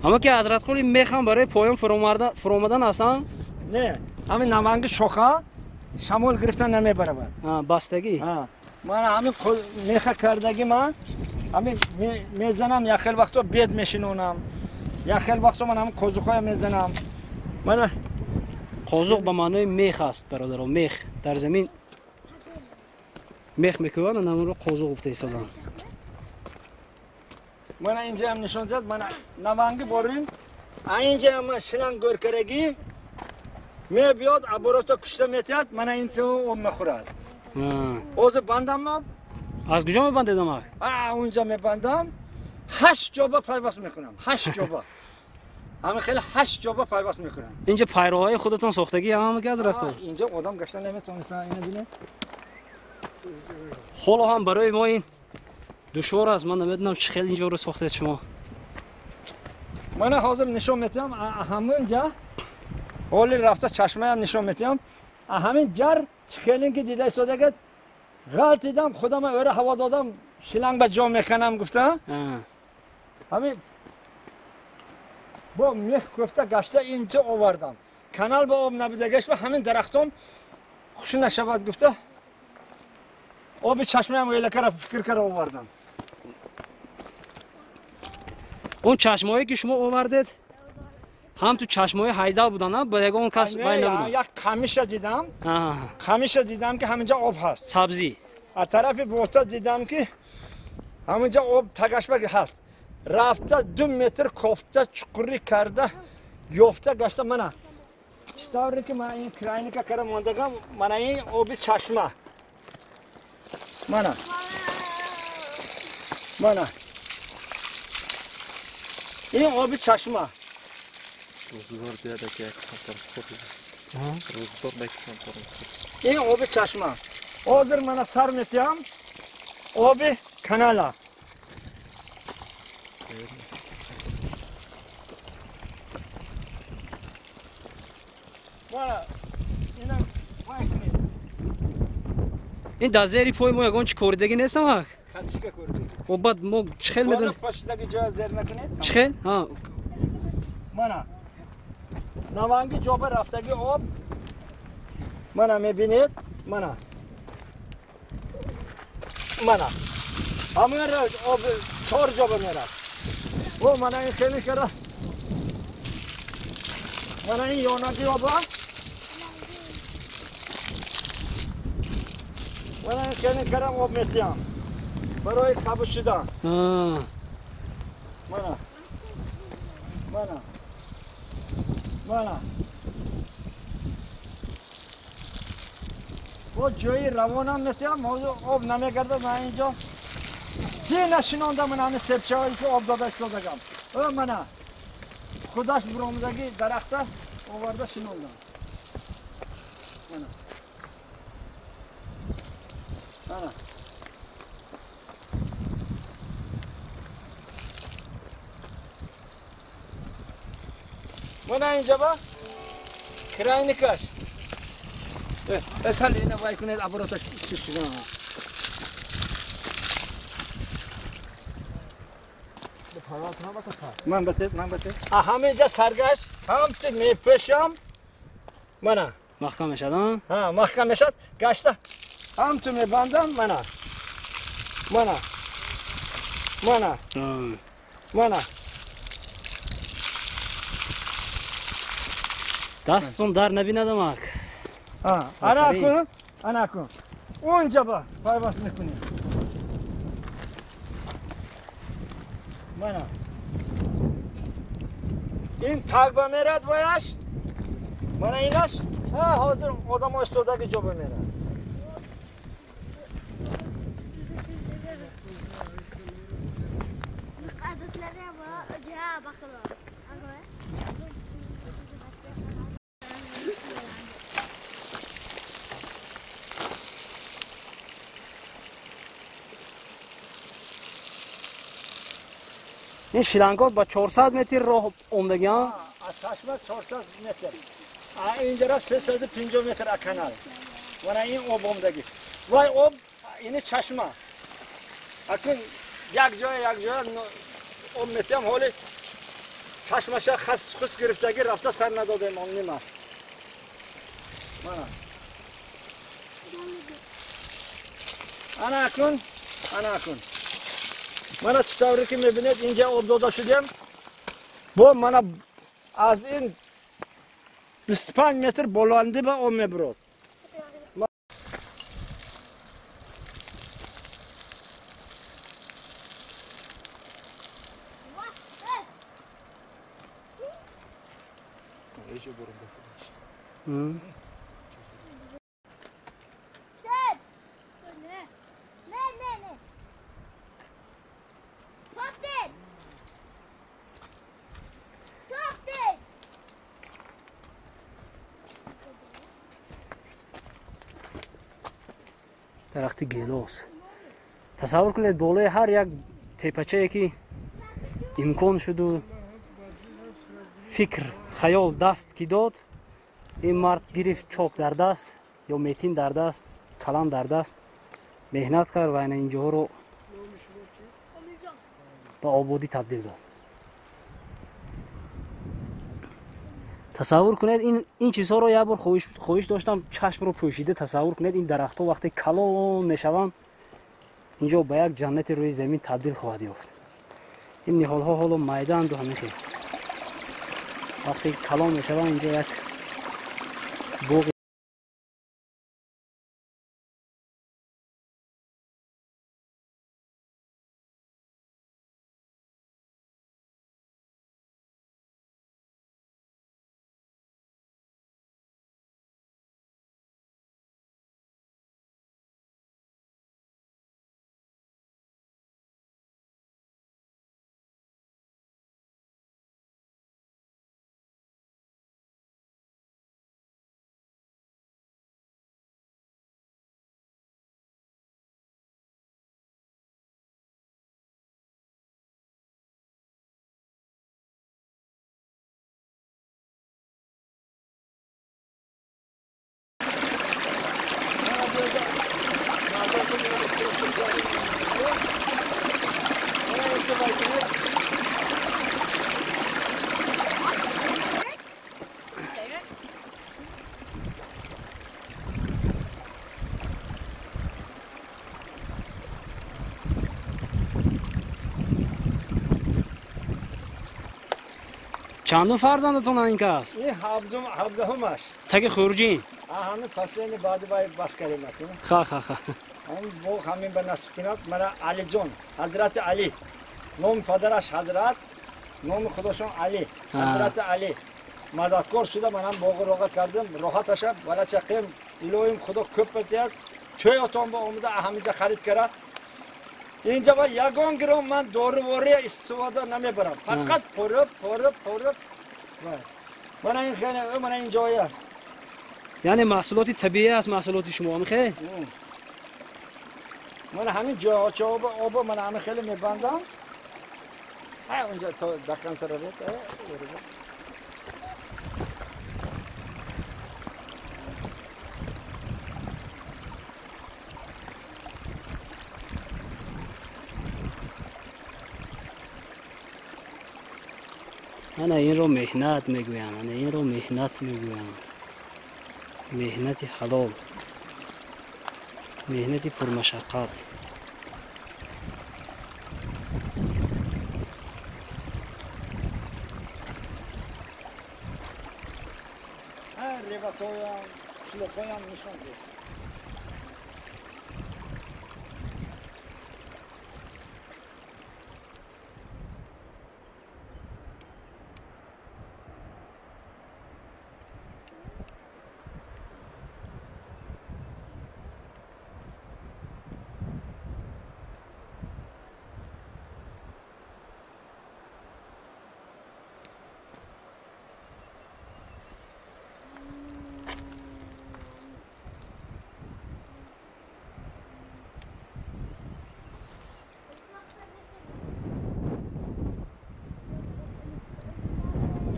Аммо ки Ҳазратқули мехам барои поён фуромадан астан? Не, ҳамин наванги шоха шамол гирифта намебаравад. Бастагӣ? Ман ҳамин меха кардагӣ ман ҳамин мезанам, як хел вақто бед мешинонам, як хел вақто ман ҳамин қозуқҳоя мезанам. Мана қозуқ ба маънои мех аст, бародаро, мех дар замин мех мекӯбанд, ана онро қозуқ гуфта истоданд. Мана инҷаам нишон диҳад, мана наванги борин, инҷаам ман шиланг гӯркарагӣ мебиёд, оборота кушта метиҳад, мана ин ту об мехӯрад. Ҳозир бандам об. Аз куҷо мебандед амак? Унҷа мебандам, 8 ҷоба пайваст мекунам, 8 ҷоба. Ҳамин хеле 8 ҷоба пайваст мекунам. Инҷа пайроҳои худатон сохтагӣ ҳама ки Ҳазратқул? Инҷа одам гашта наметавониста, ина бинед. Ҳоло ҳам барои мо ин душвор аст. Ман намедонам чӣ хел инҷоро сохтед шумо. Мана ҳозир нишон метиҳам, ҳамин ҷа ҳоли рафта чашмаям нишон метиҳам. Ҳамин ҷар чӣ хелин ки дида истодагад, ғалтидам, худама ӯра ҳаво додам, шиланг ба ҷо меканам гуфта. Ҳамин бо мех кӯфта гашта инҷо овардам. Канал ба об набудагаш ва ҳамин дарахтон хуш нашавад гуфта, оби чашмаям элакара фикр кара овардам. Он чашмаҳое ки шумо овардед, ҳам ту чашмаҳои ҳайдал буданд, ба ягон кас вай набуданд? Як қамиша дидам, қамиша дидам ки ҳаминҷа об ҳаст. Сабзӣ. Аз тарафи бота дидам ки ҳаминҷа об тагашба ҳаст. Рафта 2 метр кофта чуқурӣ карда ёфта гашта. Мана чӣ ки мана ин крайника кара мондагам, мана ин оби чашма. Мана мана ин оби чашма. Ин оби чашма. Ҳозир мана сар метиҳам оби канала. Ин дар зери пои мо ягон чӣ коридагӣ нест амак? Хатишка коридагӣ. О, баъд мо чӣ хел медонем? Пошидаги ҷоя зер накунед. Чӣ хел? Мана наванги ҷоба рафтаги об мана мебинед, мана мана ҳамин об 4 ҷоба меравад. О, мана ин хеле кара, мана ин ёнаги оба, мана ин хеле кара об метиҳам барои қабул шудан. Мана мана мана бо ҷои равонам метиҳам. Ҳозир об намегардад. Ман инҷо дина шинондам, ман ҳамин себчаҳое ки об дода истодагам. О, мана худаш буромадаги дарахта оварда шинондам. Мана мана мана инҷа ба крайникаш. Эсал ина вай кунед, оборота чишидан. Ман бате, ман бате. Ҳаминҷа саргашт, ҳамчи мепешам. Мана. Маҳкам мешад, а? Ҳа, маҳкам мешад. Гашта ҳамчи мебандам, мана. Мана. Мана. Мана. Дастон дар набинадамак. Ана кун, ана кун. Онҷа ба пайваст мекунем. Мана. Ин тагба мерад ваяш. Мана инаш. Ҳа, ҳозир одамо истодаги ҷо ба мерад. Ин шлангот ба 400 метр роҳ омдагиан? Аз чашма 400 метр. Инҷара 350 метр канал. Вана ин об омдагӣ. Вай об ини чашма. Акун як ҷоя як ҷоя об метиҳам, ҳоли чашмаша хас хус гирифтагӣ рафта сар надодем он нима. Мана. Ана акун, ана акун. Мана чӣ тавре ки мебинед, инҷа об дода шудем. Бо мана аз ин 25 метр боландӣ ба об мебурод. Дарахти гелос. Тасаввур кунед, болои ҳар як тепачае ки имкон шуду фикр, хаёл даст ки дод, ин мард гирифт чок дар даст ё метин дар даст, калам дар даст, меҳнат кард ва ина инҷоҳоро ба ободӣ табдил дод. Тасаввур кунед, ин чизҳоро як бор хоҳиш доштам, чашмро пӯшида тасаввур кунед, ин дарахтҳо вақте калон мешаванд, инҷо ба як ҷаннати рӯи замин табдил хоҳад ёфт. Ин ниҳолҳо ҳоло майдаанду ҳамин хел. Вақте калон мешаванд, инҷо як боғи чандум фарзандатон ин кас? Ин ҳабдаҳумаш. Таги хурҷин? Ҳамин паслени баъди вай бас кардем акун. Ха ха ха. Ҳамин боғ ҳамин ба насиб кунад. Мана Алиҷон, Ҳазрати Али. Номи падараш Ҳазрат, номи худошон Али. Ҳазрати Али. Мададкор шуда манам боғи роға кардем. Роҳаташа балачақем. Илоҳим Худо ko'p бетиҳад. Тӯятон ба омада ҳаминҷа харид карад. Инҷа ба ягон гиром ман дорувория истифода намебарам. Фақат пуриб, пуриб, пуриб. Мана ин хеле, мана ин ҷоя. Яъне маҳсулоти табиӣ аст маҳсулоти шумо, мехе? Мана ҳамин ҷойҳо оба мана ҳамин хеле мебандам. Ҳа, унҷа то даққан саравет. Ана инро меҳнат мегӯянд, ана инро меҳнат мегӯянд. Меҳнати ҳалол, меҳнати пурмашаққат. Реватоям, шлоқоям нишон дед.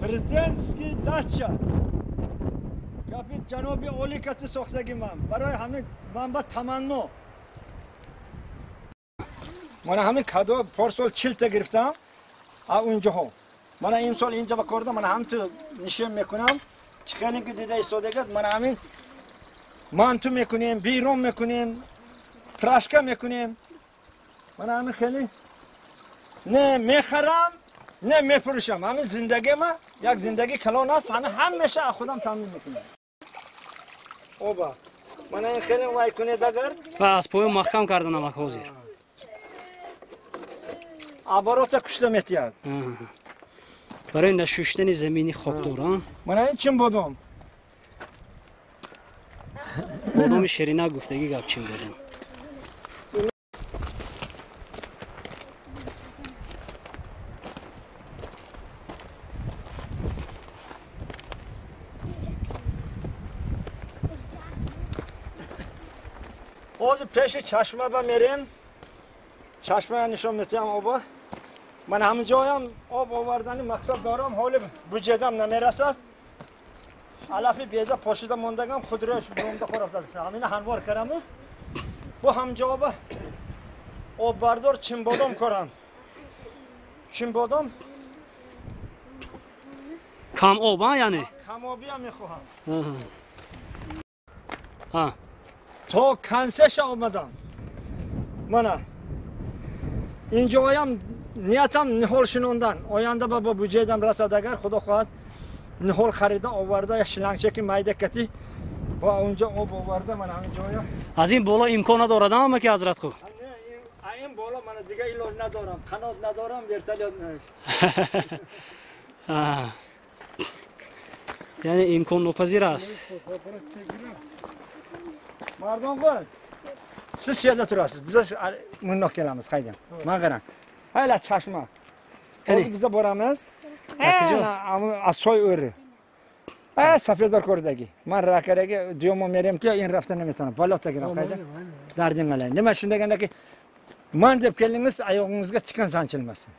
Президентский дача. Гапи ҷаноби олӣ кати сохтаги ман. Барои ҳамин ман ба таманно. Мана ҳамин кадо порсол 40 та гирифтам, а унҷоҳо. Мана имсол инҷа ба корда мана ҳамту нишон мекунам. Чӣ хеле ки дида истодагад, мана ҳамин манту мекунем, бирон мекунем, прашка мекунем. Мана ҳамин хеле не мехарам, не мефурӯшам. Ҳамин зиндагима як зиндагӣ калон аст, ҳамин ҳамеша аз худам таъмин мекунам. Оба, мана ин хеле вай кунед агар. Ва аз поён маҳкам карданам ак ҳозир. Оборота кушта метиҳад. Барои нашуштани замини хокдор, а? Мана ин чим бодом? Бодоми ширина гуфтагӣ гап чим бодом. Ҳозир пеши чашма ба мерем. Чашма нишон метиҳам оба. Ман ҳамин ҷоям об овардани мақсад дорам, ҳоли буҷетам намерасад. Алафи беда пошида мондагам худрош буромда хорафтааст. Ҳамина ҳанвор караму бо ҳамҷо оба оббардор чимбодом корам. Чимбодом кам об, а яъне? Камобиам мехоҳам. Ҳа. То консеша омадам. Мана инҷоям ниятам ниҳол шинондан. Оянда ба буҷетам расад агар худо хоҳад ниҳол харида оварда як шлангчаки майда кати бо онҷо об оварда мана ҳамин ҷоя. Аз ин боло имкон надорад ама ки ҳазрат хуб? Не, ин боло мана дига илоҷ надорам, қанот надорам, вертолёт яъне имконнопазир аст. Мардонқул, siz yerda turasiz. Biz mundoq kelamiz, haydan. Mana qarang. Hayla chashma. Hozir biza boramiz. Soy o'ri. Safedor ko'ridagi. Man rakaraga diyomon meremki, in rafta nametanaman. Palota giram qayda. Darding alay. Nima shun degandaki, man deb keldingiz, oyog'ingizga tikan sanchilmasin.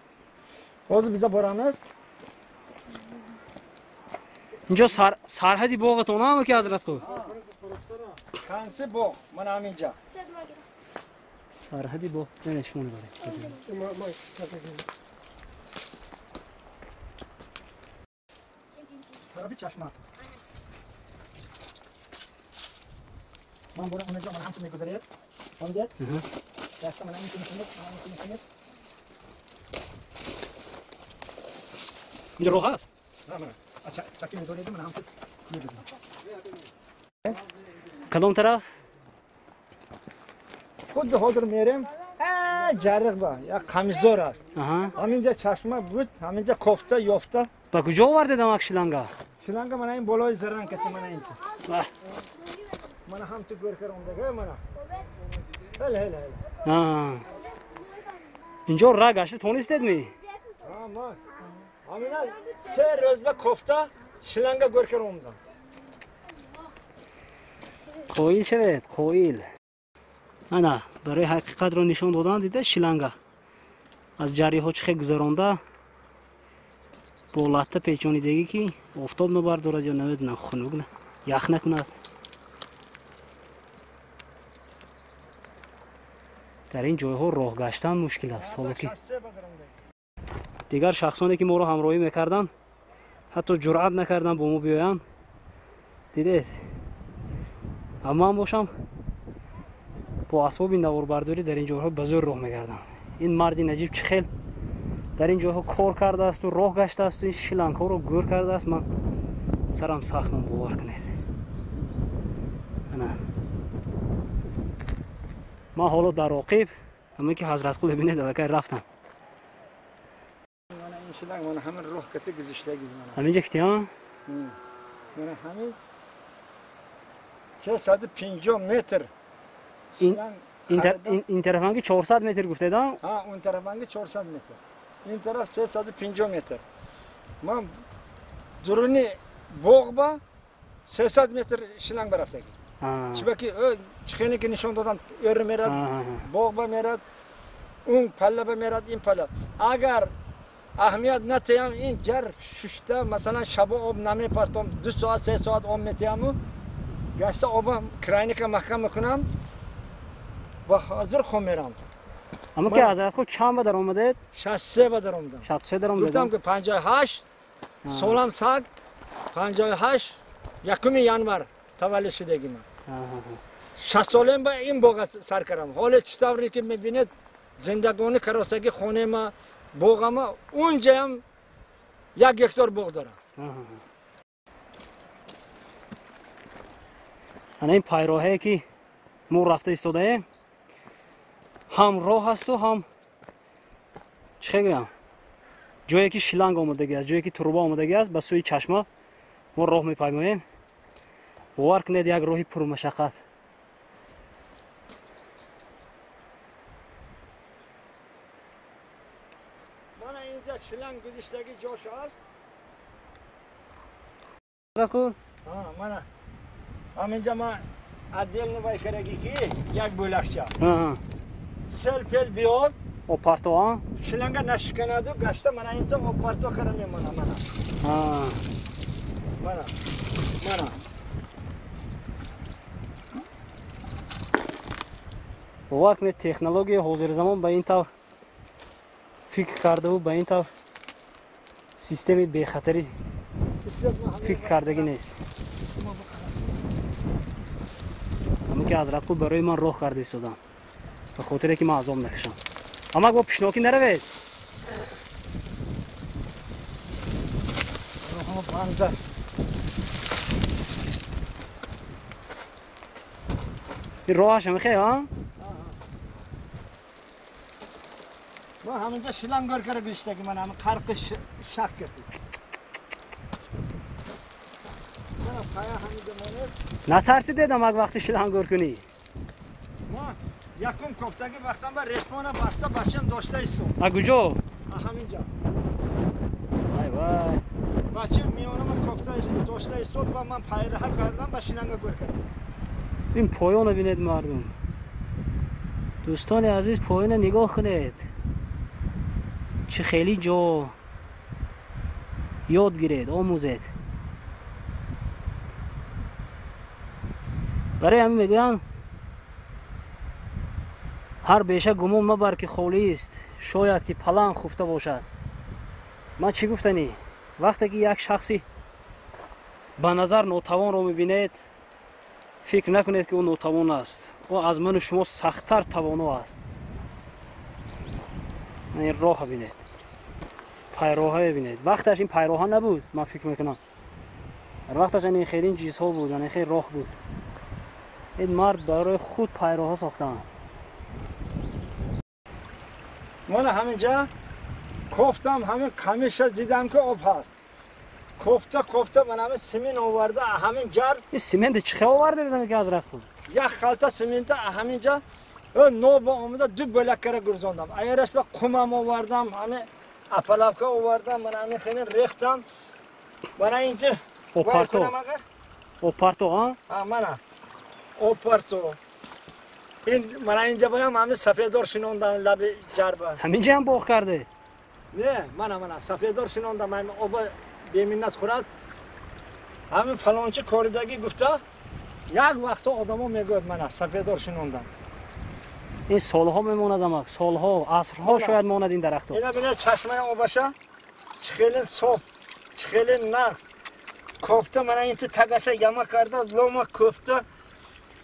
Hozir biza boramiz. Injo sarhadi bog'aton amaki hazrat qu. Kansi bog', mana aminja. Sarhadi bog', mana shuni bor. Tarafi chashma. Man buni unga mana hamma mегузарад. Фаҳмидед? Яхта mana ин кунед, mana ин кунед. Инҷо роҳ аст? На, mana. Чаки мегузаред, mana hamma мегузарад. Кадом тараф? Худди ҳозир мерем. Ҷарриқ ба, як қамишзор аст. Ҳаминҷа чашма буд, ҳаминҷа кофта ёфта. Ба куҷо овардед амак шланга? Шланга mana ин болои заранг кати mana ин. Mana ҳам ту гӯркар омдага mana. Ҳела ҳела ҳела. Инҷо ра гашта тонистед ми? Ҳа, ма. Ҳамина се рӯз ба кофта шланга гӯркар омдам. Қоил шавед, қоил. Ана, барои ҳақиқатро нишон додан дида шланга. Аз ҷарриҳо чӣ хел гузаронда бо латта печонидагӣ ки офтоб набардорад ё намедонам хунук ях накунад. Дар ин ҷойҳо роҳ гаштан мушкил аст. Ҳоло ки дигар шахсоне ки моро ҳамроҳӣ мекарданд Ҳатто ҷуръат накардам бо мо биёянд. Дидед, ман бошам бо асбоби наворбардорӣ дар ин ҷойҳо ба зӯр роҳ мегардам. Ин марди наҷиб чӣ хел дар ин ҷойҳо кор кардаасту роҳ гаштаасту ин шилангҳоро гӯр кардааст. Ман сарам сахт мон, бовар кунед. Ана ман ҳоло дар роқиб ҳамин ки Ҳазратқул бибинед, аллакай рафтам. Мана ин шиланг, мана ҳамин роҳ кати гузиштагӣ, мана ҳаминҷа кити, а? Мана ҳамин 350 метр. Ин тарафанги 400 метр гуфтед, а? А, он тарафанги 400 метр, ин тараф 350 метр. Ман дуруни боғ ба 300 метр шиланг барафтагӣ. Чибаки чихеле ки нишон додам, эр мерад, боғ ба мерад, он палла ба мерад, ин палла. Агар аҳамият натиҳам, ин ҷар шушта, масалан, шабо об намепартом, 2 соат, 3 соат об метиҳаму гашта оба краяника маҳкам мекунам ва ҳозир хом мерам. Аммо ки Ҳазратқул чанд ба даромадед? 63 ба даромадам. 63 даромадед. Гуфтам ки 58 солам, саг 58 1-уми январ таваллуд шудагӣ. Ман 60 солем ба ин боға сар кардам. Ҳоле чӣ тавре ки мебинед, зиндагонӣ каросагӣ, хонема, боғама, унҷаям 1 гектар боғ дорам. Ана ин пайроҳае ки мо рафта истодаем, ҳам роҳ ҳасту ҳам, чӣ хел гӯям, ҷое ки шиланг омодагӣ аст, ҷое ки труба омодагӣ аст. Ба сӯи чашма мо роҳ мепаймоем. Бовар кунед, як роҳи пурмашаққат. Мана инҷа шиланг гузиштагӣ ҷош аст. Мана ҳаминҷа ман отдельно вай карагӣ ки як бӯлакча сел пел биёд. Обпарто, а? Шиланга нашиканаду гашта мана инҷа обпарто кара мемона. Мана, мана, мана. Бовар кунед, технологияи ҳозирзамон ба ин тавр фикр кардаву ба ин тавр системи бехатарӣ фикр кардагӣ нест. Ҳамин ки Ҳазратқул барои ман роҳ карда истодам, ба хотире ки ман азоб накашам. Амак, бо пишнокӣ наравед. Банд аст. Ин роҳаш ҳамихе, а? Ман ҳаминҷа шиланг гор кара гузиштагӣ, ман ҳамин қарқи шах кардӣ. Мана пая ҳаминҷа монед. Натарсидед, амак, вақти шиланг гор кунӣ? Ма якум кофтагӣ вақтам ба ресмона баста бачам дошта истод. А куҷо? Ҳаминҷа. Вай, вай! Бачам миёнама кофта дошта истод ва ман пайраҳа кардам, ба шиланга гор кардам. Ин поёна бинед, мардум, дӯстони азиз, поёна нигоҳ кунед, чӣ хеле ҷо ёд гиред, омӯзед. Барои ҳамин мегӯянд: ҳар беша гумон мабар, ки холист, шояд ки паланг хуфта бошад. Ман чӣ гуфтанӣ? Вақте ки як шахси ба назар нотавонро мебинед, фикр накунед, ки ӯ нотавон аст. Ӯ аз ману шумо сахттар тавоно аст. Ин роҳа бинед, пайроҳа бинед. Вақташ ин пайроҳа набуд, ман фикр мекунам, дар вақташ ин хеле ин чизҳо буд, ин хеле роҳ буд. Ин мард барои худ пайроҳа сохтаанд. Мана ҳаминҷа кофтам, ҳамин қамиша дидам, ки об ҳаст. Кофта, кофта, ман ҳамин семент оварда ҳамин ҷар. Ин семент чӣ хел оварда дидам, ки Ҳазратқул? Як халта семента ҳаминҷа ноба омада ду бӯлак кара гурзондам. Аяраш ба қумам овардам, ҳамин опалубка овардам, мана ҳамин хеле рехтам. Мана инҷа. Обпарто, обпарто, а? Мана обпарто. Ин мана инҷа боям ҳамин сафедор шинондам лаби ҷарба. Ҳаминҷа ҳам боғ карде? Не, мана, мана сафедор шинондам, ҳамин оба беминнат хӯрад. Ҳамин фалончи коридагӣ гуфта, як вақтҳо одамо мегӯяд: мана сафедор шинондам. Ин солҳо мемонад, амак, солҳо, асрҳо шояд монад ин дарахтҳо. Ина бина, чашмаи обаша чӣ хеле соф, Хеле нағз кофта, мана ин ту тагаша яма карда, лома кофта,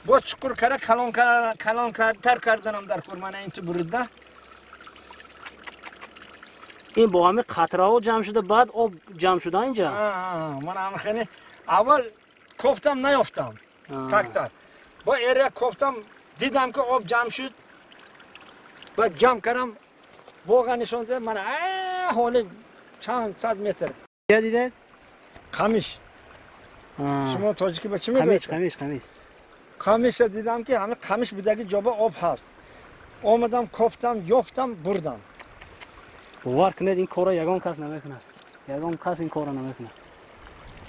бо чуқур кара калон калонтар карданам дар кор, мана ин ту бурида. Ин бо ҳамин қатраҳо ҷамъ шуда, баъд об ҷамъ шуда инҷа? Мана ҳамин хеле аввал кофтам, наёфтам тактар. Бо эря кофтам, дидам ки об ҷамъ шуд, баъд ҷамъ кардам, боға нишон дод, мана ҳоли чанд сад метр. Чия дидед? Қамиш. Шумо тоҷикӣ ба чӣ мегӯед? Қамиш, қамиш. Қамиша дидам ки ҳамин қамиш будаги ҷоба об ҳаст. Омадам, кофтам, ёфтам, бурдам. Бовар кунед, ин корро ягон кас намекунад. Ягон кас ин корро намекунад.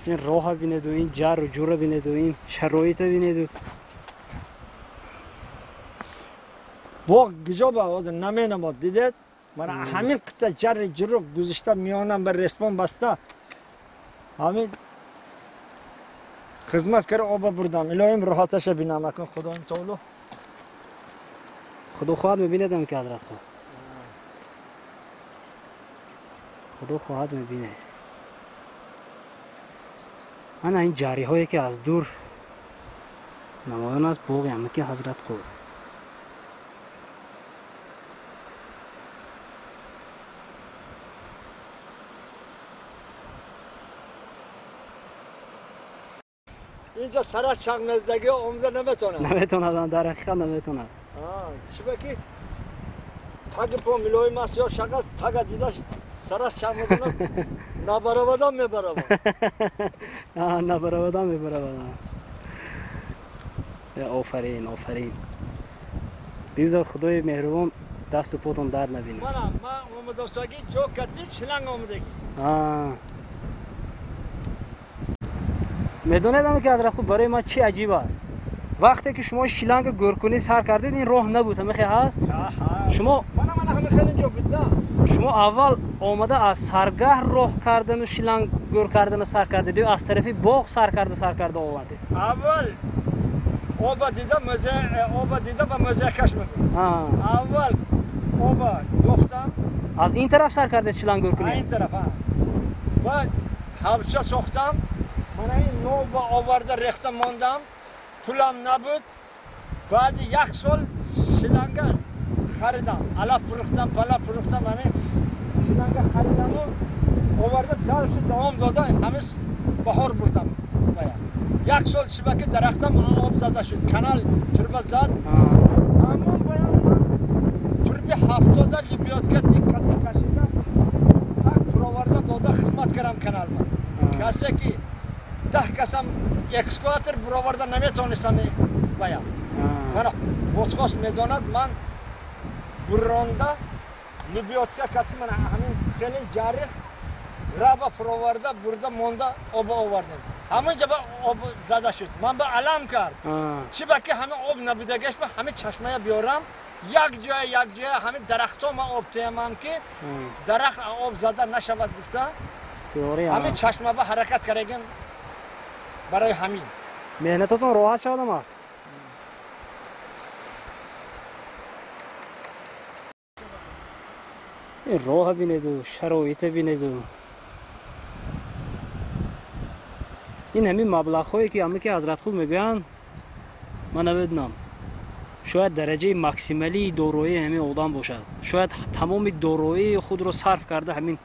Ин роҳа бинеду, ин ҷарру ҷурра бинеду, ин шароита бинеду. Боғ гиҷоба ҳозир наменамод, дидед? Мана ҳамин қита ҷарри ҷуру гузишта миёнам ба респон баста. Ҳамин хизмат кара оба бурдам. Илоҳим роҳаташа бинам акун Худои таоло. Худо хоҳад мебинедам ки ҳазрат худо. Худо хоҳад мебинед. Ана ин ҷарриҳое ки аз дур намоён аст, боғи ҳамаки ҳазрат қул. Инҷа сара чағмездагиҳо омада наметонанд. Наметонанд, дар ҳақиқат наметонанд. Чиба ки таги по милоим аст ё шага тага дида сараш чағмезанад, набаравадан мебаравад. Набаравадан мебаравад. Офарин, офарин. Бигзор Худои меҳрубон дасту потон дард набинад. Мана ман омадосагӣ ҷо кати шланг омадагӣ. Медонедам ки ҳазрат хуб барои ман чӣ аҷиб аст. Вақте ки шумо шланга гӯркунӣ сар кардед, ин роҳ набуд, ҳамихе ҳаст? Шумо мана мана ҳамин хеле ҷо буд да. Шумо аввал омада аз саргаҳ роҳ кардану шланг гӯр кардану сар кардед ё аз тарафи боғ сар карда овардед? Аввал оба дида мӯзе, оба дида ба мӯзеякаш мегӯ. Аввал оба ёфтам. Аз ин тараф сар кардед шланг гӯркунӣ? Ин тараф, ва ҳавзча сохтам. Мана ин нова оварда рехта мондам, пулам набуд. Баъди як сол шланга харидам, алаф фурӯхтам, палаф фурӯхтам, ҳамин шланга харидаму оварда дальше давом дода, ҳамин баҳор бурдам. Бая як сол чиба ки дарахтам об зада шуд, канал турба зад. Ҳамон баям ман турби 70 либётка тиккати кашида так фуроварда дода хизмат кардам каналба. Касе ки 10 касам экскаватор буроварда наметонистам бая. Мана Ботхост медонад, ман буронда либётка кати мана ҳамин хеле ҷарриҳ раба фуроварда бурда монда оба овардем. Ҳамин ҷаба об зада шуд. Ман ба алам кард. Чиба ки ҳамин об набудагаш ба ҳамин чашмая биёрам, як ҷоя як ҷоя ҳамин дарахтҳо ман об теямам ки дарахт об зада нашавад гуфта. Ҳамин чашма ба ҳаракат кардагим барои ҳамин. Меҳнататон роҳат шавадам аст. Ин роҳа бинеду, шароита бинеду. Ин ҳамин маблағҳое ки ҳама ки ҳазрат хуб мегӯянд, ман намедонам. Шояд дараҷаи максималии дороии ҳамин одам бошад. Шояд тамоми дороии худро сарф карда ҳамин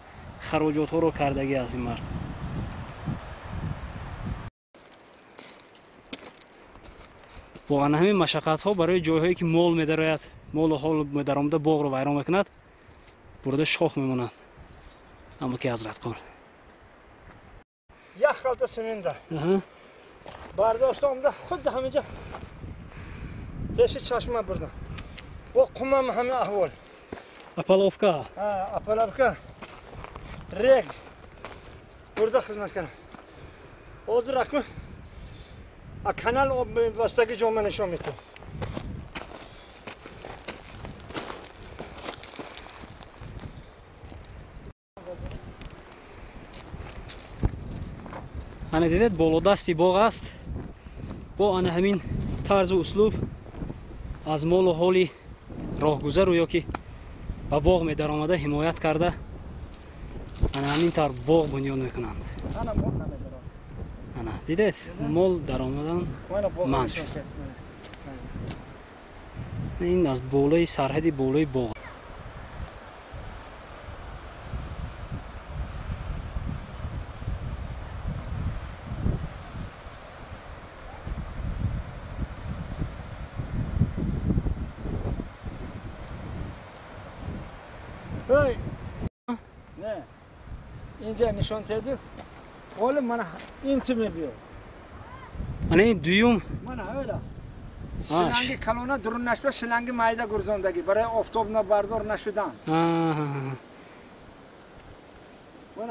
хароҷотҳоро кардагӣ аст ин мард. Бо ана ҳамин машаққатҳо барои ҷойҳое ки мол медарояд, молу ҳол медаромада боғро вайрон мекунад, бурда шох мемонанд. Аммо ки ҳазрат қул. Як халта семенда. Бардошта омада худ ҳаминҷа пеши чашма бурдам. Бо қумам ҳамин аҳвол. Апаловка. Апаловка. Рег. Бурда хизмат кардам. Ҳозир акун канал об бастаги ҷо ман нишон медиҳам. Ана дидед, болодасти боғ аст. Бо ана ҳамин тарзу услуб аз молу ҳоли роҳгузару ё ки ба боғ медаромада ҳимоят карда Ана ҳамин тавр боғ бунёд мекунанд. Ана дидед, мол даромадан манъ шуд. Ин аз болои сарҳади болои боғ. Не, инҷа нишон теду. Оли мана ин ту мебиё. Ана ин дуюм. Мана ҳайла. Шиланги калона дурун нашва, шиланги майда гурзондагӣ барои офтоб бардор нашудан. Мана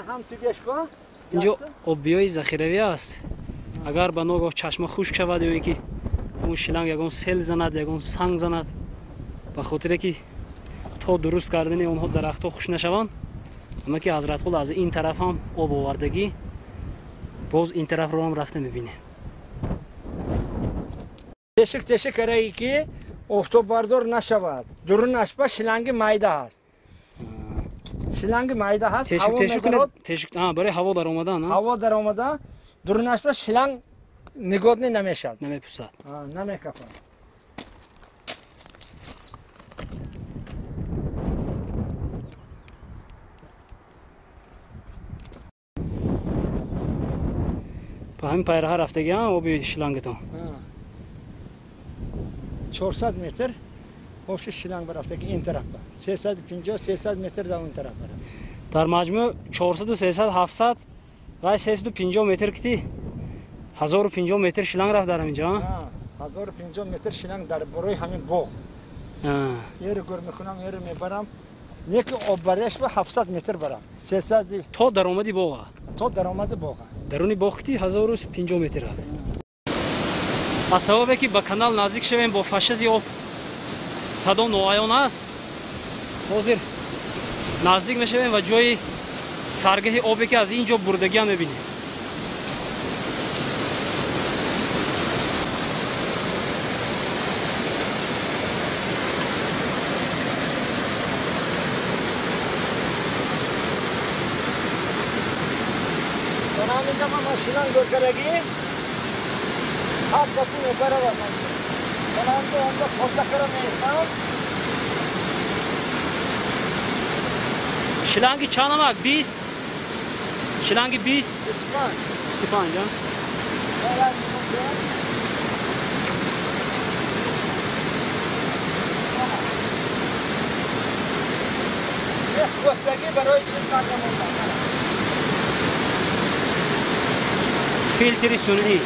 ҳам тугешба. Инҷо оббиёи захиравӣ аст. Агар ба ногоҳ чашма хушк шавад ё ин ки он шиланг ягон сел занад, ягон санг занад, ба хотире ки то дуруст кардани онҳо дарахтҳо хушк нашаванд, аммо ки Ҳазратқул аз ин тараф ҳам об овардагӣ, боз ин тарафро ҳам рафта мебинем. Тешик тешик караги ки офтоббардор нашавад. Дурунаш ба шиланги майда ҳаст. Шиланги майда ҳаст. Тешик тешик кунед, тешик, барои ҳаво даромадан, ҳаво даромада, дурунаш ба шиланг нигодне намешавад. Намепусад. Намекафад. Ба ҳамин пайраҳа рафтагӣ оби шилангатон. 400 метр оши шиланг барафтаги ин тараф ба 350 300 метр дар он тараф барафт. Дар маҷмӯъ 400 300 700 ва 350 метр кити 1050 метр шиланг рафт дар ҳамин ҷо. 1050 метр шиланг дар борои ҳамин боғ. Ере гур мекунам, ере мебарам. Неки оббареш ба 700 метр барафт. 300 то даромади боға. То даромади боға. Даруни боғ кити 1050 метр рафт. Аз сабабе ки ба канал наздик шавем, бо фашази об садо ноаён аст, ҳозир наздик мешавем ва ҷои саргаҳи обе ки аз ин ҷо бурдагиам мебинем. Шиланг гӯркарагӣ ҳар кати мебаравад. Баланду онда тоза кара меистам. Шиланги чанд омад? 20? Шиланги 20? 25. 25, а? Гуфтагӣ барои чиз накамонда. Филтри сунъӣ.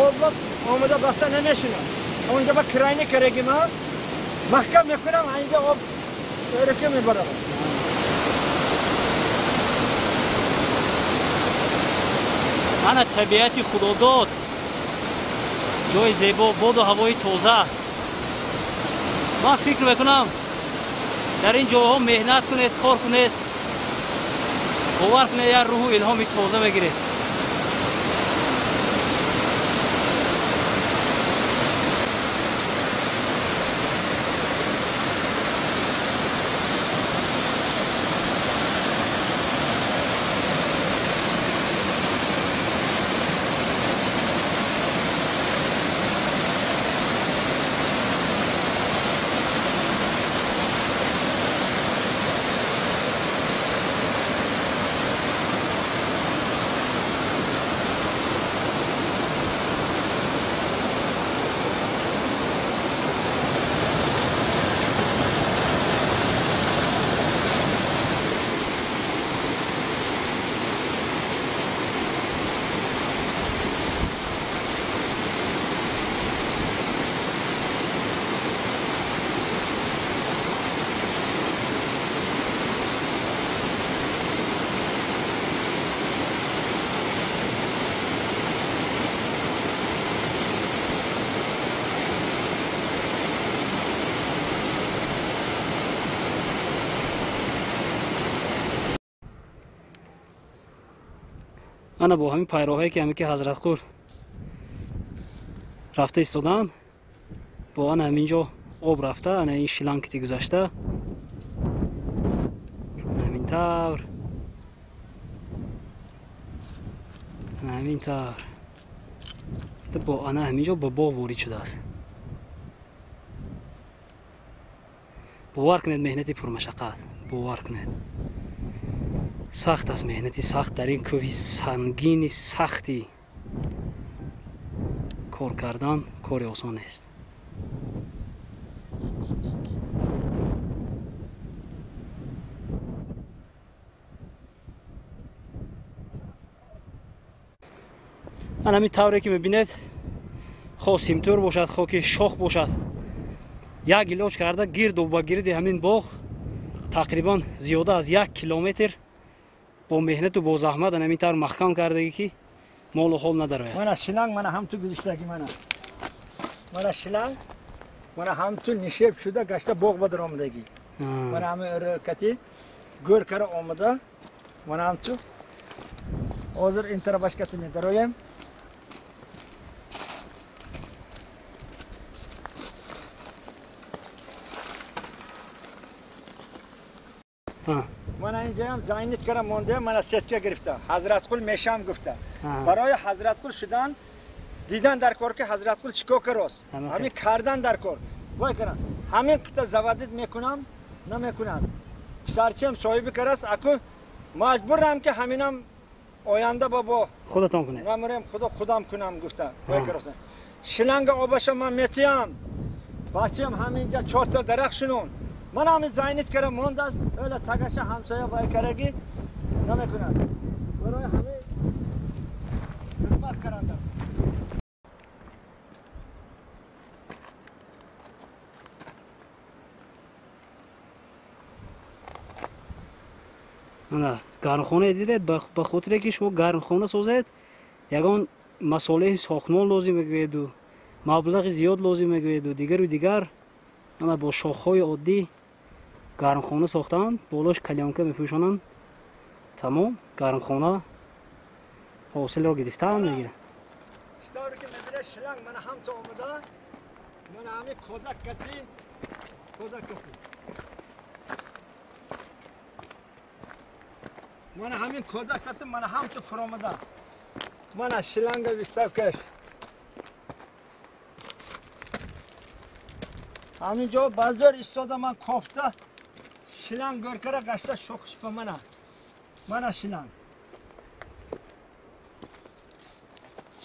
Об омада баста намешинам. Онҷа ба крайни карагима маҳкам мекунам, инҷа об рӯка мебарам. Ана табиати худодод, ҷои зебо, боду ҳавои тоза. Ман фикр мекунам дар ин ҷойҳо меҳнат кунед, кор кунед, бовар кунед, як рӯҳу илҳоми тоза мегиред. Ана бо ҳамин пайроҳое ки ҳаме ки Ҳазратқул рафта истоданд, бо ана ҳамин ҷо об рафта, ана ин шлангти гузашта, ҳамин тавр, ана ҳамин тавр бо ана ҳамин ҷо ба боғ ворид шудааст. Бовар кунед, меҳнати пурмашаққат, бовар кунед, сахт аст, меҳнати сахт дар ин кӯҳи сангини сахти кор кардан кори осон нест. Ана ҳамин тавре ки мебинед, хо симтур бошад, хо ки шох бошад, як илоҷ карда гирду ба гирди ҳамин боғ тақрибан зиёда аз 1 километр бо меҳнату бо заҳмат ана ҳамин тавр маҳкам кардагӣ ки молу ҳол надарояд. Мана шланг, мана ҳамту гузиштагӣ, мана мана шланг, мана ҳамту нишеб шуда гашта боғ ба даромадагӣ. Мана ҳамин кати гӯр кара омада, мана ҳамту ҳозир ин тарафаш кати медароем. Мана инҷаам зайнит кара монда, мана сетка гирифта. Ҳазратқул мешам гуфта. Барои Ҳазратқул шудан дидан дар кор ки Ҳазратқул чико карост. Ҳамин кардан дар кор. Вай каран. Ҳамин қита заводит мекунам, намекунам. Писарчам соҳиби караст, аку маҷбурам ки ҳаминам оянда бобо худатон кунед. Намурем худо худам кунам гуфта. Вай карост. Шланга обаша ман метиям. Бачам ҳаминҷа 4 та дарахт шинон. Ман ҳамин зайнит кара мондааст, ҳола тагаша ҳамсоя вай карагӣ намекунад. Барои ҳамин хизмат карандам. Ана гармхона дидед, ба хотире ки шумо гармхона созед, ягон масолеҳи сохтмон лозим мегӯеду, маблағи зиёд лозим мегӯеду, дигару дигар. Ана бо шохҳои оддӣ гармхона сохтаанд, болош калёнка мепӯшонанд, тамом гармхона ҳосилро гирифтаанд мегиранд. Читавре ки мебинед, шланг мана ҳамто омада, мана ҳамин кодак кати, кодак кати. Мана ҳамин кодак кати, мана ҳамто фуромада. Мана шланга виставкаш. Ҳамин ҷо базор истода ман кофта шланг гӯркара гашта шохшпа мана. Мана шланг.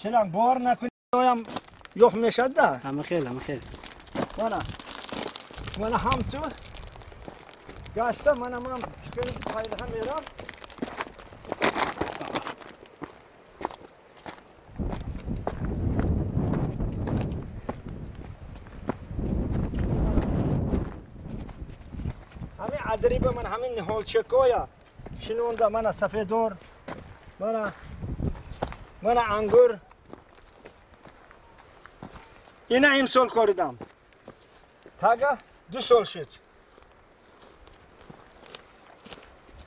Шланг бовар накунӣ оям ёх мешад да. Ҳама хел, ҳама хел. Мана. Мана ҳамту гашта мана ман пайраҳа мерам. Адриба ман ҳамин ниҳолчакоя шинонда, мана сафедор, мана ангур. Ина имсол коридам. Тага 2 сол шуд.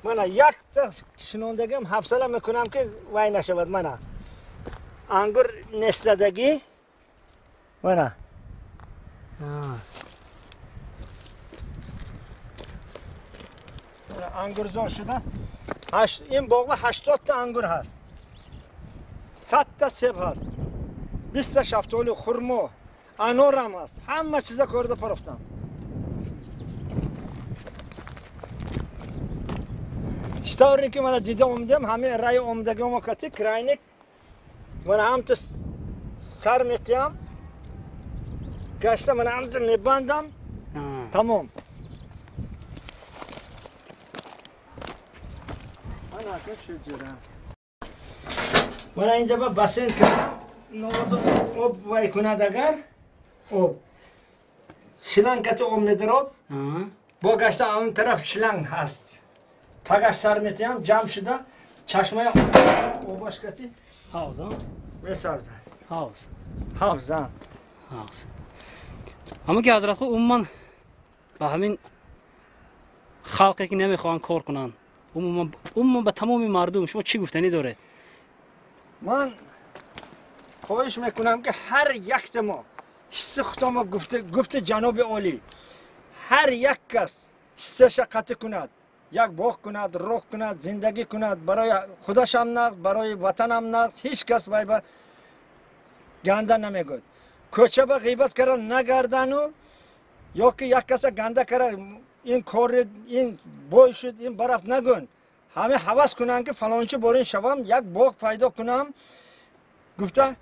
Мана якта шинондагим ҳафсала мекунам ки вай нашавад. Мана ангур нестадагӣ, мана ангурзор шуда. Ин боғба 80 та ангур ҳаст, 100 та себ ҳаст, 20 та шафтолу, хурмо, анорам ҳаст. Ҳама чиза корда парофтам. Читавре ки мана дида омадам, ҳамин раи омадагиомо кати крайник мана ҳамту сар метиҳам, гашта мана ҳамту мебандам, тамом. Мана инҷа ба бассейн кардам, об вай кунад агар, об шланг кати об медарод, бо гашта он тараф шланг ҳаст. Тагаш сар метиҳам, ҷамъ шуда чашмаи обаш кати ҳавз, месабзад. Ҳавз. Ҳавз, ҳавз. Ҳама ки Ҳазратқул умуман ба ҳамин халқе ки намехоҳанд кор кунанд, умуман ба тамоми мардум шумо чӣ гуфтанӣ доред? Ман хоҳиш мекунам ки ҳар якта мо ҳисси худомо гуфти ҷаноби олӣ, ҳар як кас ҳиссаша қатъ кунад, як боғ кунад, роҳ кунад, зиндагӣ кунад, барои худашам нағз, барои ватанам нағз. Ҳеҷ кас вай ба ганда намегӯяд. Кӯча ба ғийбат кара нагардану ё ки як каса ганда кара, ин кори ин бой шуд, ин барафт нагӯн. Ҳама ҳавас кунанд ки фалончи борин шавам, як боғ пайдо кунам гуфта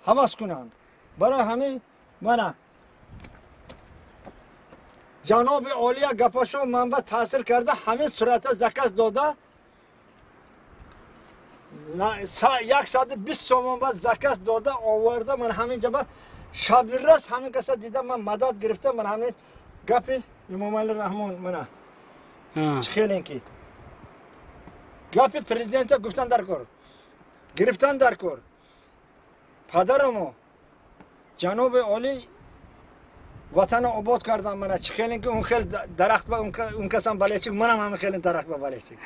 ҳавас кунанд. Барои ҳамин мана ҷаноби олия гапашо манба таъсир карда, ҳамин сурата заказ дода, 120 сомон ба заказ дода оварда. Ман ҳамин ҷаба шабирас ҳамин каса дида, ман мадад гирифта. Ман ҳамин гапи Имомали Раҳмон мана чӣ ки гапи президента гуфтан дар кор, гирифтан дар кор. Падарамо ҷаноби олӣ ватанро обод кардам. Мана чӣ хеле ки он хел дарахт ба он касам балечик, манам ҳамин хеле дарахт ба балечик.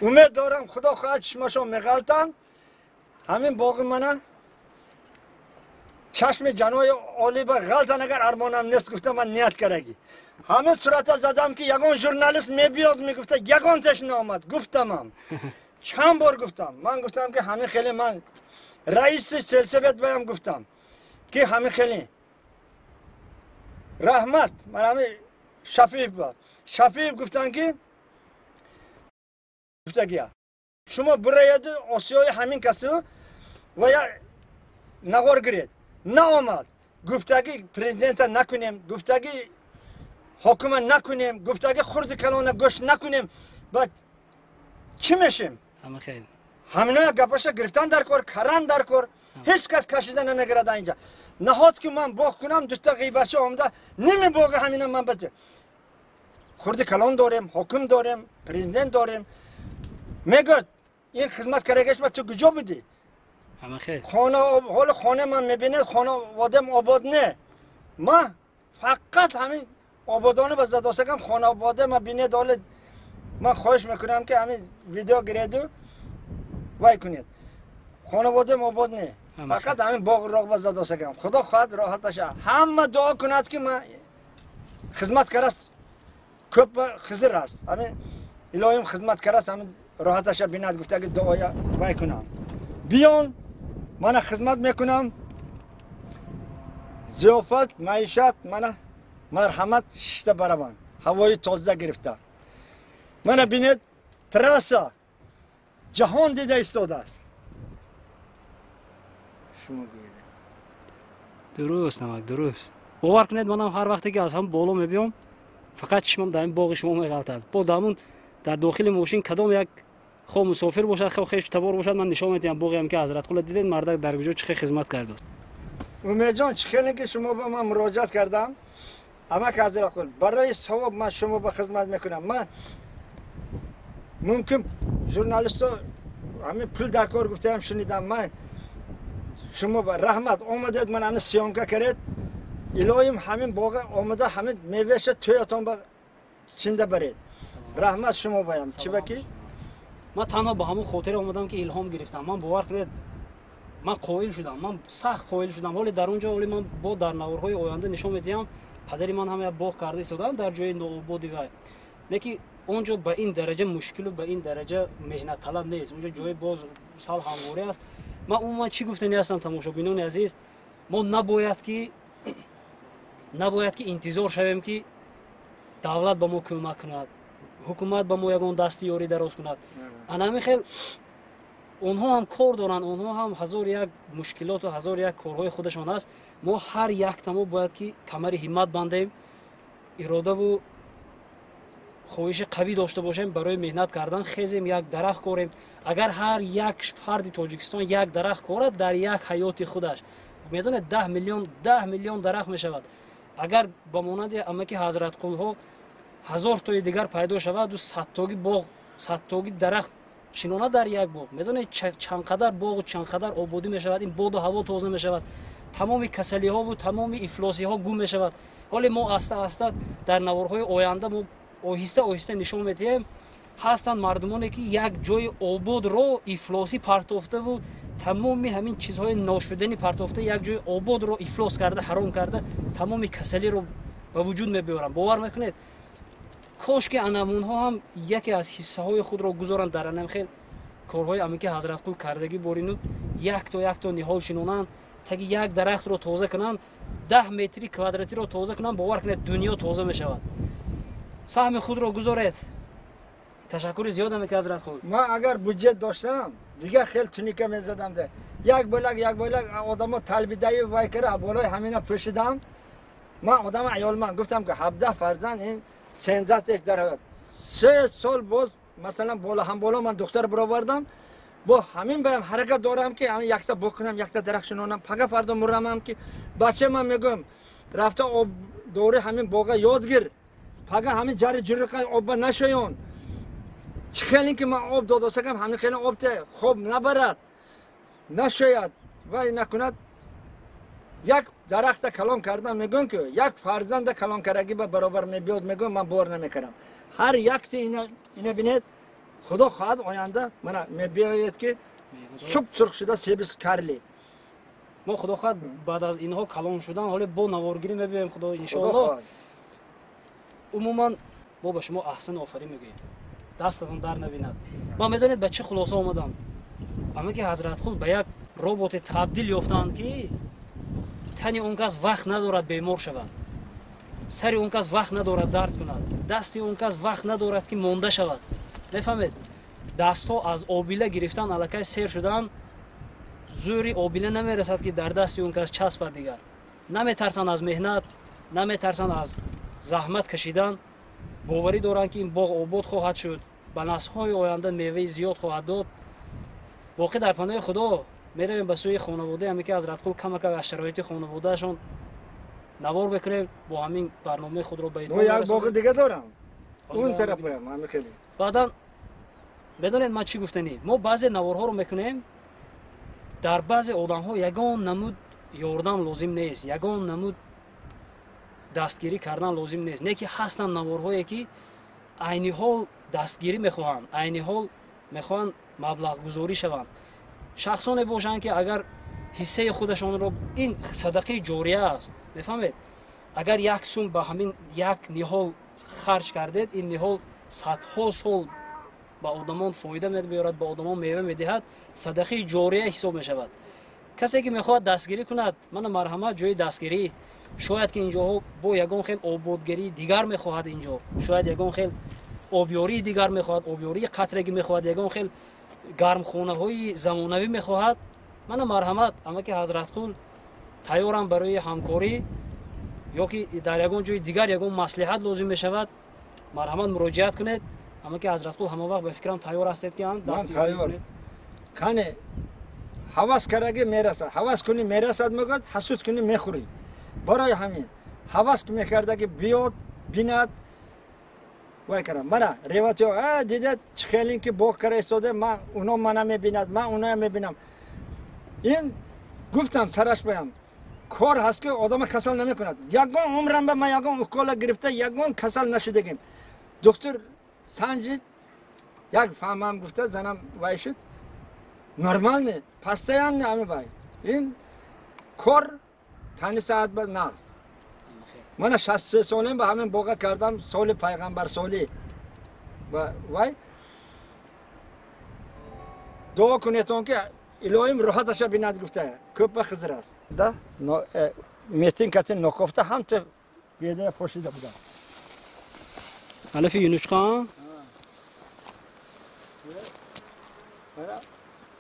Умед дорам, худо хоҳад, чишмашон меғалтанд. Ҳамин боғи мана чашми ҷаноби олӣ ба ғалтан, агар армонам нест гуфта ман ният карагӣ. Ҳамин сурата задам ки ягон журналист мебиёд мегуфта, ягон теш наомад. Гуфтамам, чанд бор гуфтам. Ман гуфтам ки ҳамин хеле ман раиси сельсовет баям гуфтам ки ҳамин хеле раҳмат. Ман ҳамин Шафиев ба Шафиев гуфтам ки гуфтагия шумо бураеду осиёи ҳамин касу ва я нағор гиред. Наомад. Гуфтагӣ президента накунем, гуфтагӣ ҳокима накунем, гуфтагӣ хурди калона гӯш накунем, ба чӣ мешем? Ҳаминоя гапаша гирифтан дар кор, каран дар кор. Ҳеҷ кас кашида намегирад инҷа. Наҳод ки ман боғ кунам, дута ғийбатча омада ними боғи ҳамина ман бате. Хурди калон дорем, ҳоким дорем, президент дорем. Мегӯяд ин хизмат карагаш ба ту куҷо будӣ? Хона ҳоли хона ман мебинед, хонаводам обод не. Ма фақат ҳамин ободонӣ ба задосагам хонавода ма бинед. Ҳоле ман хоҳиш мекунам ки ҳамин видео гиреду вай кунед. Хонаводам обод не, фақат ҳамин боғ роғ ба задосагам. Худо хоҳад роҳаташа. Ҳама дуо кунад ки ман хизмат карас, коп хизр аст. Ҳамин илоҳим хизмат карас, ҳамин роҳаташа бинад гуфтаги дуоя вай кунам. Биён мана хизмат мекунам, зиёфат, маишат, мана марҳамат шишта бараванд, ҳавои тоза гирифта. Мана бинед, трасса ҷаҳон дида истодааст. Шумо гӯед. Дуруст, намак, дуруст. Бовар кунед, манам ҳар вақте ки аз ҳам боло мебиём, фақат чишмам дар ин боғи шумо меғалтад. Бо дамун дар дохили мошин кадом як хо мусофир бошад, хо хешу табор бошад, ман нишон медиҳам боғеам ки Ҳазратқулла дидед, мардак дар куҷо чӣ хел хизмат кардааст. Умедҷон, чӣ хеле ки шумо ба ман муроҷиат кардам, амак Ҳазратқул, барои савоб ман шумо ба хизмат мекунам. Ман мумкин журналисто ҳамин пул дар кор гуфтаам шунидам. Ман шумо ба раҳмат омадед, ман ҳамин съёмка каред. Илоҳим ҳамин боға омада ҳамин меваша тӯятон ба чинда баред. Раҳмат шумо баям. Чӣ ба ки? Ман танҳо ба ҳамон хотира омадам ки илҳом гирифтам. Ман бовар кунед, ман қоил шудам, ман сахт қоил шудам. Ҳоле дар он ҷо, ҳоле ман бо дар наворҳои оянда нишон медиҳам, падари ман ҳам як боғ карда истоданд дар ҷои ноободи вай. Лекин он ҷо ба ин дараҷа мушкилу ба ин дараҷа меҳнатталаб нест. Он ҷо ҷои боз сал ҳамворӣ аст. Ман умуман чӣ гуфтанӣ ҳастам, тамошобинони азиз, мо набояд ки интизор шавем ки давлат ба мо кӯмак кунад, ҳукумат ба мо ягон дасти ёрӣ дароз кунад. Ана ҳамин хел онҳо ҳам кор доранд, онҳо ҳам ҳазор як мушкилоту ҳазор як корҳои худашон аст. Мо ҳар яктамо бояд ки камари ҳиммат бандем, иродаву хоҳиши қавӣ дошта бошем барои меҳнат кардан, хезем як дарахт корем. Агар ҳар як фарди Тоҷикистон як дарахт корад дар як ҳаёти худаш, медонед, 10 миллион дарахт мешавад. Агар ба монанди амаки Ҳазратқулҳо 1000 тои дигар пайдо шавад, ду садтоги боғ, садтоги дарахт чинона дар як боғ, медонед чандқадар боғу чандқадар ободӣ мешавад, ин боду ҳаво тоза мешавад, тамоми касалиҳову тамоми ифлосиҳо гум мешавад. Ҳоле мо аста аста дар наворҳои оянда мо оҳиста оҳиста нишон медиҳем. Ҳастанд мардумоне ки як ҷои ободро ифлосӣ партофтаву тамоми ҳамин чизҳои ношудани партофта як ҷои ободро ифлос карда, ҳаром карда, тамоми касалиро ба вуҷуд мебиёранд. Бовар мекунед? Кош ки анамунҳо ҳам яке аз ҳиссаҳои худро гузоранд дар анам хел корҳои амаки Ҳазратқул кардагӣ борину якто якто ниҳол шинонанд, таги як дарахтро тоза кунанд, 10 метри квадратиро тоза кунанд, бовар кунед, дунё тоза мешавад. Саҳми худро гузоред. Ташаккури зиёд, амаки Ҳазратқул. Ман агар буҷет доштам, дигар хел туника мезадам. Як болак, як болак одамо талбидаю вай кара, болои ҳамина пӯшидам. Ман одами аёлман гуфтам ки 17 фарзанд ин сензатеш дар ҳаёт. 3 сол боз масалан боло ҳам боло ман духтар баровардам. Бо ҳамин баям ҳаракат дорам ки ҳамин якта боғ кунам, якта дарахт шинонам, пага фардо мурамам ки бача ман мегӯям рафта об дори ҳамин боға ёд гир, пага ҳамин ҷари ҷуриқа обба нашоён. Чӣ хеле ки ман об додосакам, ҳамин хеле об те хоб набарад, нашояд вай накунад. Як дарахта калон кардам, мегӯям ки як фарзанда калон кардагӣ ба баробар мебиёд, мегӯям ман бовар намекардам. Ҳар якте ина бинед, худо хоҳад оянда мана мебиёяд ки суб сурх шуда себис карли. Мо худо хоҳад баъд аз инҳо калон шудан ҳоле бо наворгирӣ мебиёем, худо иншоаллоҳ. Умуман мо ба шумо аҳсан офарин мегӯем, дастатон дар набинад. Ман медонед ба чӣ хулоса омадам? Амаки Ҳазратқул ба як роботе табдил ёфтаанд ки тани он кас вақт надорад бемор шавад, сари он кас вақт надорад дард кунад, дасти он кас вақт надорад ки монда шавад. Мефаҳмед? Дастҳо аз обила гирифтан аллакай сер шудан, зӯри обила намерасад ки дар дасти он кас часпад. Дигар наметарсанд аз меҳнат, наметарсанд аз заҳмат кашидан, боварӣ доранд ки ин боғ обод хоҳад шуд, ба наслҳои оянда меваи зиёд хоҳад дод. Боқӣ дар паноҳи Худо меравем ба сӯи хонаводаи ҳаме ки Ҳазратқул, камакак аз шароити хонаводаашон навор мекунем, бо ҳамин барномаи худро ба итмом як боғи дига дорам, он тараф боям ҳамин хеле. Баъдан медонед ман чӣ гуфтанӣ? Мо баъзе наворҳоро мекунем, дар баъзе одамҳо ягон намуд ёрдам лозим нест, ягон намуд дастгирӣ кардан лозим нест. Не ки ҳастанд наворҳое ки айни ҳол дастгирӣ мехоҳанд, айни ҳол мехоҳанд маблағгузорӣ шаванд. Шахсоне бошанд ки агар ҳиссаи худашонро, ин садақаи ҷория аст, мефаҳмед? Агар як сум ба ҳамин як ниҳол харҷ кардед, ин ниҳол садҳо сол ба одамон фоида мебиёрад, ба одамон мева медиҳад, садақаи ҷория ҳисоб мешавад. Касе ки мехоҳад дастгирӣ кунад, мана марҳамат, ҷои дастгирӣ. Шояд ки инҷоҳо бо ягон хел ободгарии дигар мехоҳад, инҷо шояд ягон хел обёрии дигар мехоҳад, обёрии қатрагӣ мехоҳад, ягон хел гармхонаҳои замонавӣ мехоҳад. Мана марҳамат, амаки Ҳазратқул тайёрам барои ҳамкорӣ, ё ки дар ягон ҷои дигар ягон маслиҳат лозим мешавад, марҳамат муроҷиат кунед. Амаки Ҳазратқул ҳама вақт ба фикрам тайёр ҳастед ки даст тайёр. Қане ҳавас карагӣ мерасад, ҳавас кунӣ мерасад, мегӯяд, ҳасуд кунӣ мехӯрӣ. Барои ҳамин ҳавас мекардаги биёд бинад вай кардам. Мана реватиё дидед чӣ хелин ки боғ кара истода, ман уно мана мебинад, ман уноя мебинам. Ин гуфтам сараш баям кор ҳаст ки одама касал намекунад. Ягон умрам ба ман ягон укола гирифта ягон касал нашудагим. Духтур санҷид, як фаҳмам гуфта занам вай шуд, нормалне, постоянно ҳами вай. Ин кор тани саат ба нағз. Мана 63 солем ба ҳамин боға кардам, соли пайғамбар соли ба вай. Дуо кунетон ки илоҳим роҳаташа бинад гуфта, кӯпа хизр аст. Да метин кати нокофта ҳамча бедая пошида будам. Алафи юнучқа?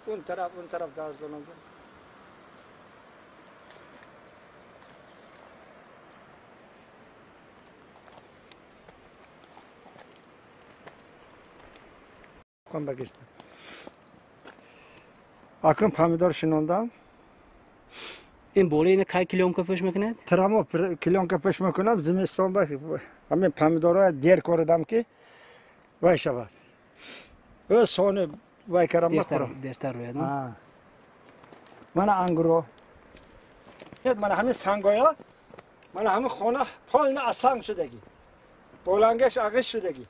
Он тараф, он тараф дарзонам. Акун помидор шинондам. Ин боло ина кай клёнка пӯш мекунед? Тирамо клёнка пӯш мекунам, зимистон ба ҳамин помидорҳоя дер коридам ки вай шавад. Ӯ сони вай карам махӯрам. Дертар рӯяд. Мана ангуро. Мана ҳамин сангоя, мана ҳамин хона полна аз санг шудагӣ. Болангаш ағиш шудагӣ.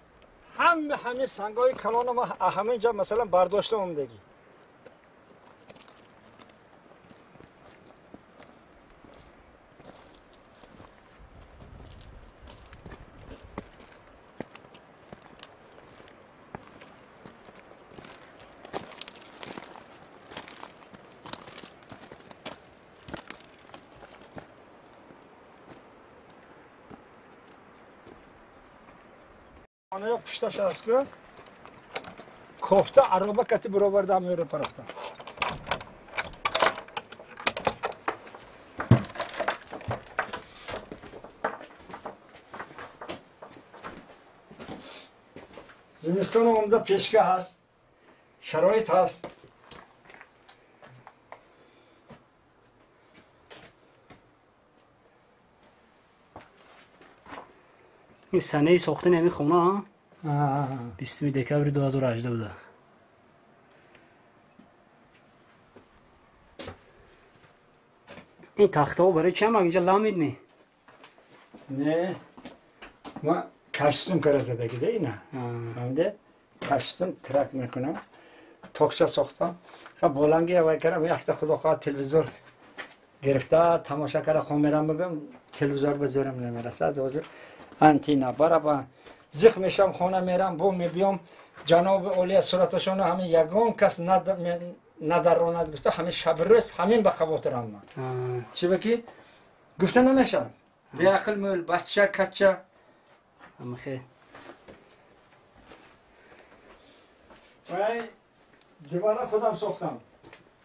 Ҳама ҳамин сангҳои калона ма ҳамин ҷо масалан бардошта омадагӣ. Пушташ аст ку кофта ароба кати бароварда меёра парафта. Зимистон омада пешка ҳаст, шароит ҳаст. Ин санаи сохтани ҳамин хона 20 декабри 2018 буда. Ин тахтаҳо барои чиам инҷа ламид ми? Не, ма каштум кара задагида ина. Фаҳмиде? Каштум трак мекунам, токча сохтам. Ха боланги авай карам, якта худо хоҳад телевизор гирифта, тамоша кара хом мерам бигӯм, телевизор ба зӯрам намерасад. Ҳозир антина бараба зиқ мешам, хона мерам, бо мебиём, ҷаноби олия сураташона ҳамин ягон кас надаронад гуфта, ҳамин шабрӯз ҳамин ба хавотирам ман. Чиба ки гуфта намешавад. Беақл мӯл, бача, кача. Вай дивана худам сохтам.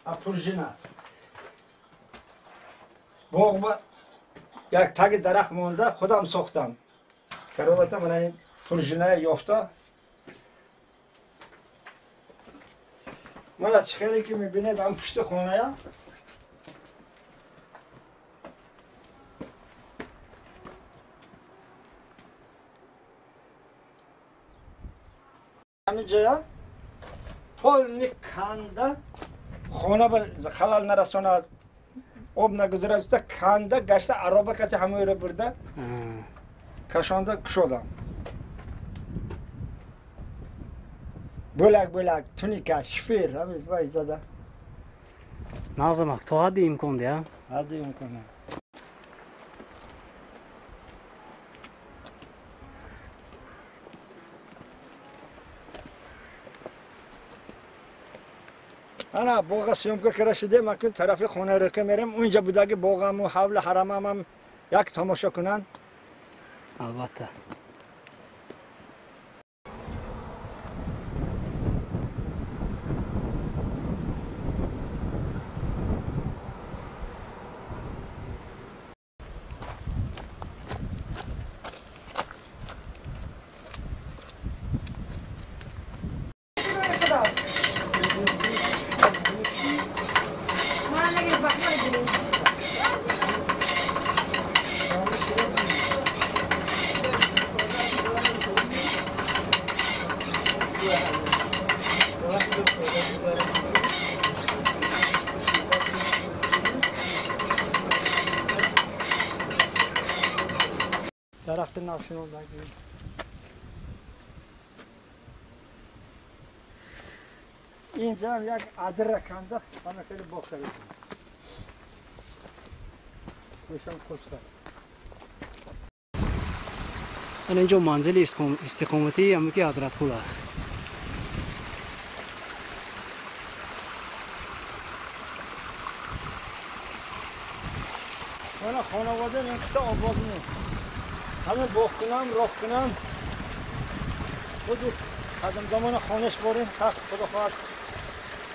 А пружина. Боғ як таги дарахт монда худам сохтам. Каровата мана ин пружиная ёфта. Мана чӣ хеле ки мебинед ҳам пушти хоная. Ҳамин ҷоя полни канда хона ба халал нарасонад, об нагузарад, канда гашта ароба кати ҳамоеро бурда кашонда кушодам. Бӯлак бӯлак, туника, шифер, ҳамин вай зада. Нағзамак, то ҳадди имкон дия? Ҳадди имкон. Ана боға съёмка кара шудем, акун тарафи хонаро ка мерем, унҷа будаги боғаму ҳавли ҳарамамам як тамошо кунанд. Албатта. Дарахти навшинондагӣ. Инҷам як адра канда, ҳама хеле боғ кардем. Мешам хушта. Ана инҷо манзили истиқоматии амуки Ҳазратқул аст. Мана хонаводаам ин қита обод нест. Ҳамин боғ кунам, роҳ кунам. Худу қадим замона хонаш борем, хақ худо хоҳад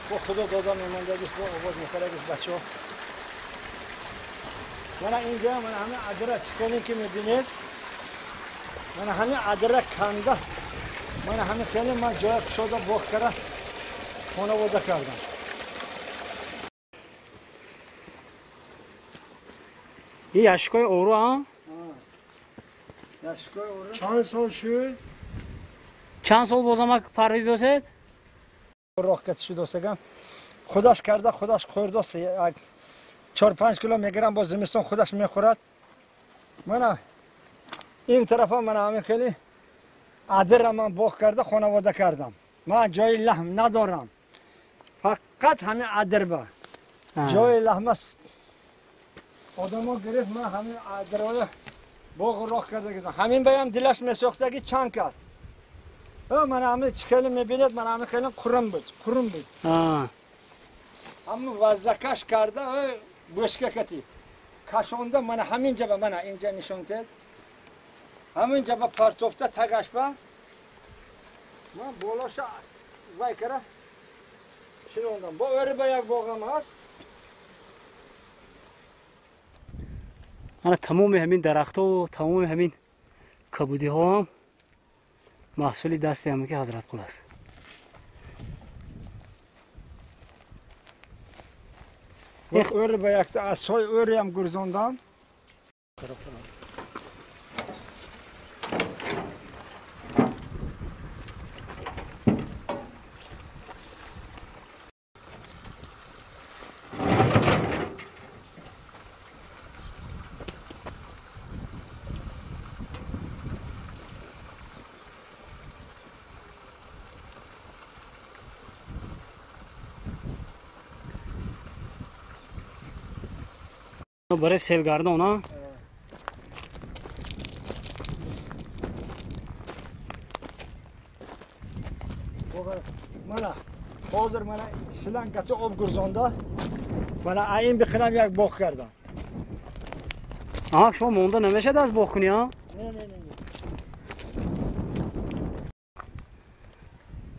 бо худо дода мемондагист, бо обод мекардагист бачаҳо. Мана инҷа мана ҳамин адра чиконе ки мебинед, мана ҳамин адра канда, мана ҳамин хеле ман ҷоя кушода боғ кара хонавода кардам. Ин яшкои ору а? Яшкои ору. Чанд сол шуд? Чанд сол бозамак парвиз досед? Роҳ катиши досагам. Худаш карда, худаш хӯрдост. 4-5 кило мегирам, боз зимистон худаш мехӯрад. Мана ин тарафа мана ҳамин хеле Адира ман боғ карда хонавода кардам. Ман ҷои лаҳм надорам. Фақат ҳамин адирба. Ҷои лаҳм аст. Одамо гирифт ман ҳамин адирҳоя боғ роҳ карда гирифтам. Ҳамин баям дилаш месохтаги чанд кас. Ман ҳамин чӣ хеле мебинед, ман ҳамин хеле қурум буд, қурум буд. Ҳамин ваззакаш карда бӯшка кати. Кашонда мана ҳамин ҷаба мана инҷа нишон дед. Ҳамин ҷаба партофта тагаш ба ман болоша вай кара шинондам. Бо ӯри ба як боғам ҳаст. Ана тамоми ҳамин дарахтҳо, тамоми ҳамин кабудиҳоам маҳсули дасти ҳамаки Ҳазратқул аст. Ӯри ба якта асҳои ӯриам гурзондам. Барои селгардон, а? Мана ҳозир мана шлангача об гурзонда мана айн биқинам як боғ кардам. Аҳа, шумо монда намешад аз боғ кунӣ, а? Не, не, не.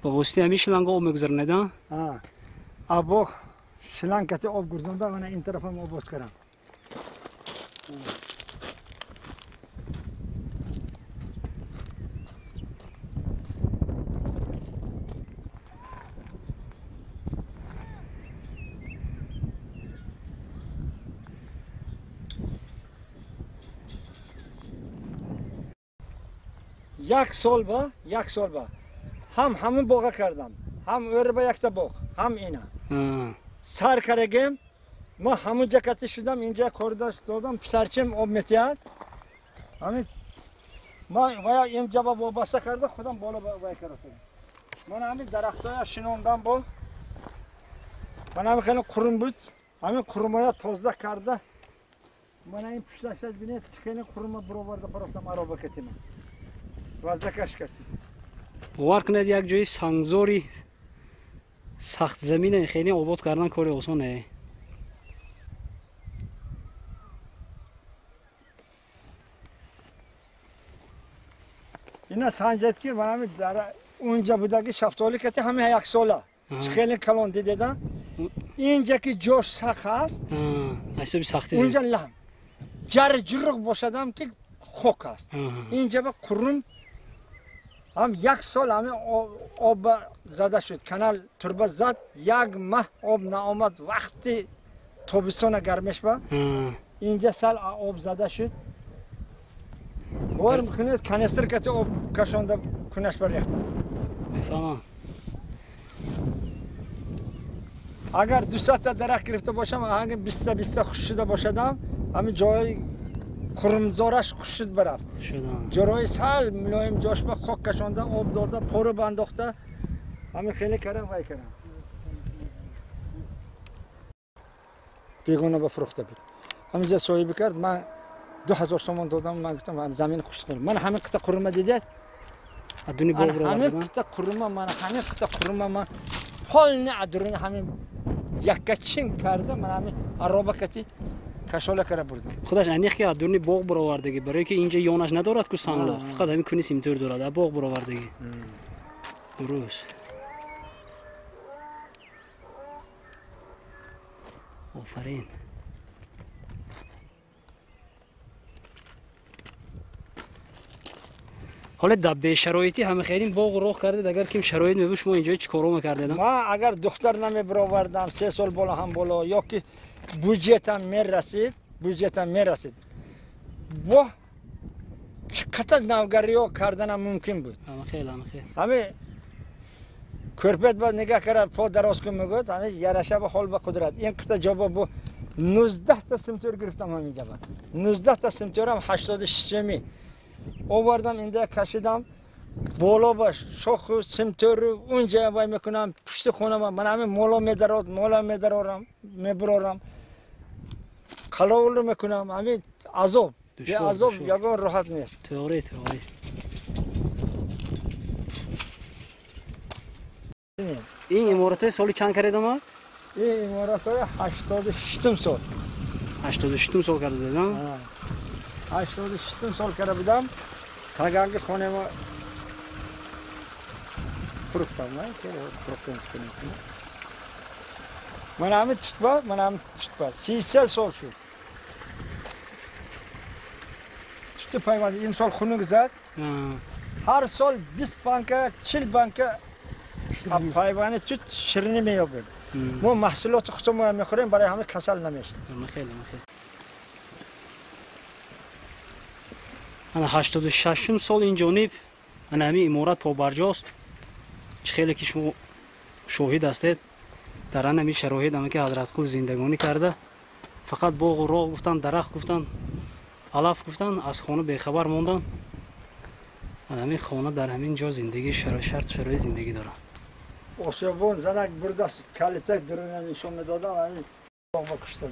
Ба воситаи ҳамин шланга об мегузаронед, а? А боғ шлангача об гурзонда мана ин тарафам обод кардам. Як сол ба ҳам ҳамин боға кардам, ҳам ӯри ба якта боғ, ҳам ина. Сар карагем, ма ҳамун ҷа кати шудам, инҷа кордаш додам, писарчем об метиҳад. Ҳамин ма вая инҷа ба вобаста карда, худам боло вай кардам. Ман ҳамин дарахтоя шинондам бо. Ман ҳамин хеле қурум буд. Ҳамин қурумоя тоза карда. Мана ин пушташа бинед, хеле қурума буроварда партофтам ароба катима. Ваздакаш кати. Бовар кунед, як ҷои сангзори сахтзамина хеле обод кардан кори осон не. Ина санҷед ки ман ҳамин дар унҷа будаги шафтоли кати ҳамин як сола. Чӣ хеле калон дидеда. Инҷа ки ҷош сахт аст. Ҳисоби сахти. Унҷа лаҳм. Ҷар ҷурруқ бошадам ки хок аст. Инҷа ба қурум ҳам як сол ҳамин об зада шуд. Канал турба зад, як маҳ об наомад. Вақти тобистона гармеш ба. Инҷа сал об зада шуд. Бовар мекунед, канистр кати об кашонда кунаш барехта. Мефаҳмам. Агар 200 та дарахт гирифта бошам, ҳамин 20 хушк шуда бошадам, ҳамин ҷои қурумзораш хушк шуд барафт. Ҷарои сал мулоим ҷош ба хок кашонда, об дода, пору бандохта, ҳамин хеле карам вай карам. Бегона ба фурӯхта буд. Ҳаминҷа соҳибӣ кард, ман 2000 сомон додам, ман гуфтам замин хушк кунам. Ман ҳамин қита қурума дидед? Ҳамин қита қурума, ман ҳамин қита қурума, ман полни адруни ҳамин яккачин карда, ман ҳамин ароба кати кашола кара бурдам. Худаш аниқ ки аз дуруни боғ баровардагӣ, барое ки инҷа ёнаш надорад ку санглоқ, фақат ҳамин куни симтӯр дорад, аз боғ баровардагӣ. Дуруст. Офарин. ҳоле дар бешароитӣ ҳама хелин боғ роҳ кардед, агар ким шароит мебуд, шумо инҷо чӣ коро мекардед? Ман агар духтар намебаровардам, 3 сол боло ҳам боло, ё ки буҷетам мерасид, бо чӣ қадар навгариҳо карданам мумкин буд. Ҳамин кӯрпет ба нигаҳ кард, по дароз кун мегӯяд, ҳамин яраша ба ҳол ба қудрат. Ин қита ҷоба бо 19 та симтӯр гирифтам ҳамин ҷаба. 19 та симтӯрам 86-ми овардам, инда кашидам, Боло ба шоху симтору унҷа вай мекунам, пушти хонама ман ҳамин моло медарод, мола медарорам, мебурорам. Қаловулу мекунам, ҳамин азоб. Бе азоб ягон роҳат нест. Теория, теория. Ин иморатҳои соли чанд каред омад? Ин иморатҳои 86 сол. 86 сол карда будам? 86 сол карда будам. Таганги хонама фурӯхтам, фурӯхтам. Ман ҳамин тутба, ман ҳамин тутба. 33 сол шуд. Тути пайванд имсол хунук зад. Ҳар сол 20 банка, 40 банка пайвани тут ширинӣ меёбем. Мо маҳсулоти худамон мехӯрем, барои ҳама касал намешавем. Хеле, хеле. Ана 86 сол ин ҷониб ана ҳамин иморат побарҷост. Чӣ хеле ки шумо шоҳид ҳастед, дар ана ҳамин шароит ҳама ки Ҳазратқул зиндагонӣ карда, фақат боғу роғ гуфтан, дарахт гуфтан, алаф гуфтан, аз хона бехабар мондан. Ана ҳамин хона дар ҳамин ҷо зиндагӣ, шарт шароит зиндагӣ дорад. Осиёбон занак бурдаст, калитак дуруна нишон медодам, ҳамин боғ кушта.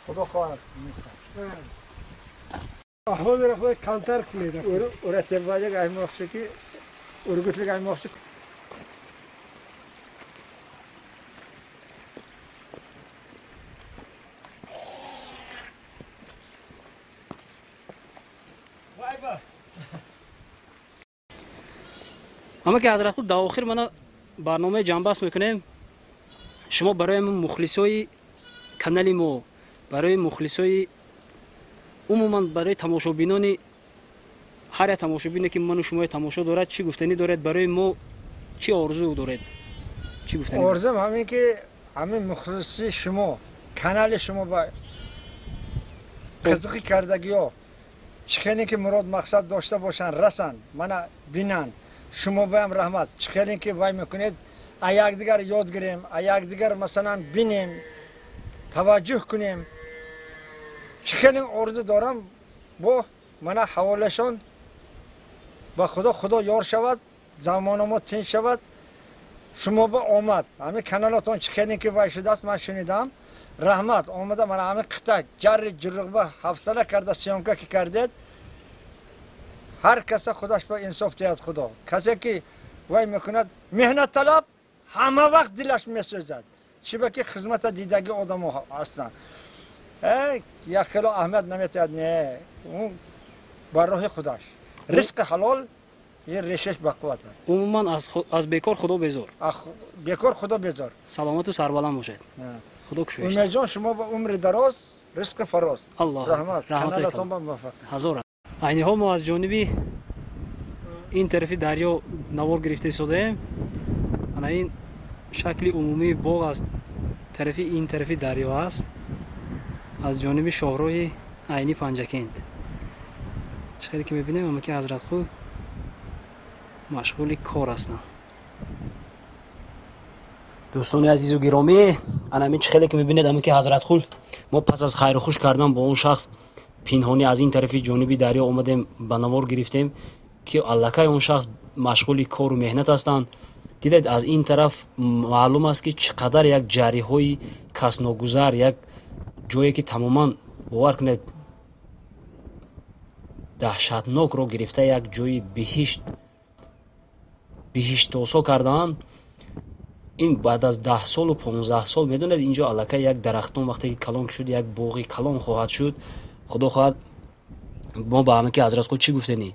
Худо хоҳад. Ҳозир худо камтар кунед. Уратебалик аймоқчи ки Ургутлик аймоқчи. Ама ки Ҳазратқул, дар охир мана барномаи ҷамъбаст мекунем. Шумо барои мухлисои канали мо, барои мухлисои умуман барои тамошобинони ҳар як тамошобине ки ману шумои тамошо дорад, чӣ гуфтанӣ доред барои мо, чӣ орзу доред? Чӣ гуфтанӣ? Орзум ҳамин ки ҳамин мухлиси шумо, канали шумо ба қизиқӣ кардагиҳо чӣ хеле ки мурод мақсад дошта бошанд, расанд, мана бинанд. Шумо баям раҳмат. Чӣ хеле ки вай мекунед, а якдигар ёд гирем, а якдигар масалан бинем, таваҷҷӯҳ кунем. Чӣ хеле орзу дорам, бо мана ҳаволашон ба худо, худо ёр шавад, замонамо мо тинч шавад. Шумо ба омад. Ҳамин каналотон чӣ хеле ки вай шудааст, ман шунидам. Раҳмат, омада мана ҳамин қита ҷарри ҷурруқба ҳафсала карда съёмка ки кардед. Ҳар каса худаш ба инсоф диҳад худо. Касе ки вай мекунад, меҳнатталаб ҳама вақт дилаш месӯзад. Чӣ ба ки хизмата дидаги одамо ҳастанд. Як хело аҳамият наметиҳад, не. Ӯ бар роҳи худаш. Ризқи ҳалол решаш бақувват аст. Умуман аз бекор худо безор. Бекор худо безор. Саломату сарбаланд бошед. Худо кушоиш. Умедҷон, шумо ба умри дароз, ризқи фароз. Аллоҳ. Раҳмат. Каналатон ба муваффақ. Ҳазор. Айни ҳол мо аз ҷониби ин тарафи дарё навор гирифта истодаем. Ана ин шакли умумии боғ аз тарафи ин тарафи дарё аст, аз ҷониби шоҳроҳи Айни Панҷакент. Чӣ хеле ки мебинем, ама ки Ҳазратқул машғули кор ҳастанд. Дӯстони азизу гиромӣ, ана ҳамин чӣ хеле ки мебинед, ама ки Ҳазратқул мо пас аз хайру хуш кардан бо он шахс пинҳонӣ аз ин тарафи ҷониби дарё омадем, ба навор гирифтем ки аллакай он шахс машғули кору меҳнат ҳастанд. Дидед, аз ин тараф маълум аст ки чӣ қадар як ҷарриҳои касногузар, як ҷое ки тамоман бовар кунед даҳшатнокро гирифта як ҷои биҳишт биҳиштосо кардаанд. Ин баъд аз 10 солу 15 сол медонед, инҷо аллакай як дарахтон вақте ки калон шуд, як боғи калон хоҳад шуд. Худо хоҳад мо ба ҳама ки Ҳазратқул чӣ гуфтанӣ,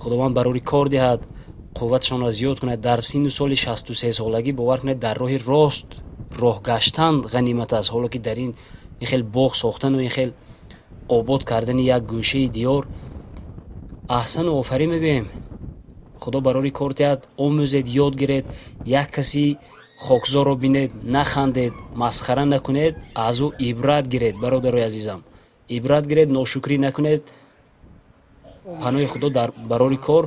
Худованд барори кор диҳад, қувватшонро зиёд кунад. Дар синну соли 63 солагӣ бовар кунед, дар роҳи рост роҳ гаштан ғанимат аст. Ҳоло ки дар ин хел боғ сохтану ин хел обод кардани як гӯшаи диёр аҳсану офарин мегӯем. Худо барори кор диҳад, омӯзед, ёд гиред, як каси хокзорро бинед, нахандед, масхара накунед, аз ӯ ибрат гиред. Бародарои азизам, ибрат гиред, ношукрӣ накунед. Паноҳи Худо дар барори кор.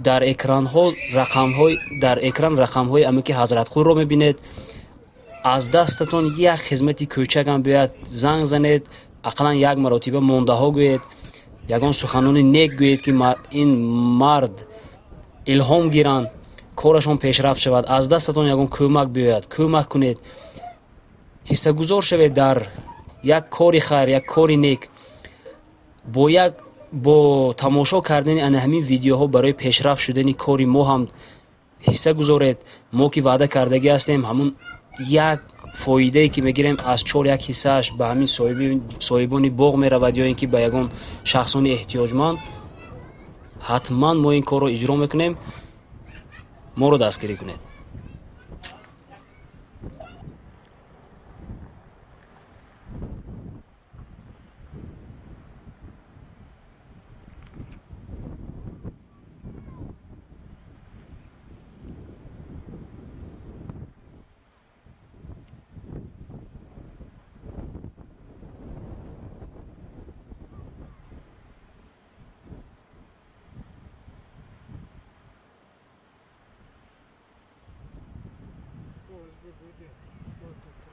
Дар экранҳо рақамҳои, дар экран рақамҳои амаки Ҳазратқулро мебинед. Аз дастатон як хизмати кӯчакам биёяд, занг занед, ақаллан як маротиба мондаҳо гӯед. Ягон суханони нек гӯед, ки ин мард илҳом гиранд, корашон пешрафт шавад. Аз дастатон ягон кӯмак биёяд, кӯмак кунед, ҳиссагузор шавед дар як кори хайр, як кори нек. Бо тамошо кардани ана ҳамин видеоҳо барои пешрафт шудани кори мо ҳам ҳисса гузоред. Мо ки ваъда кардагӣ ҳастем, ҳамун як фоидае ки мегирем, аз чор як ҳиссааш ба ҳамин соҳибони боғ меравад ё ин ки ба ягон шахсони эҳтиёҷманд. Ҳатман мо ин корро иҷро мекунем, моро дастгирӣ кунед. Боз бигӯ.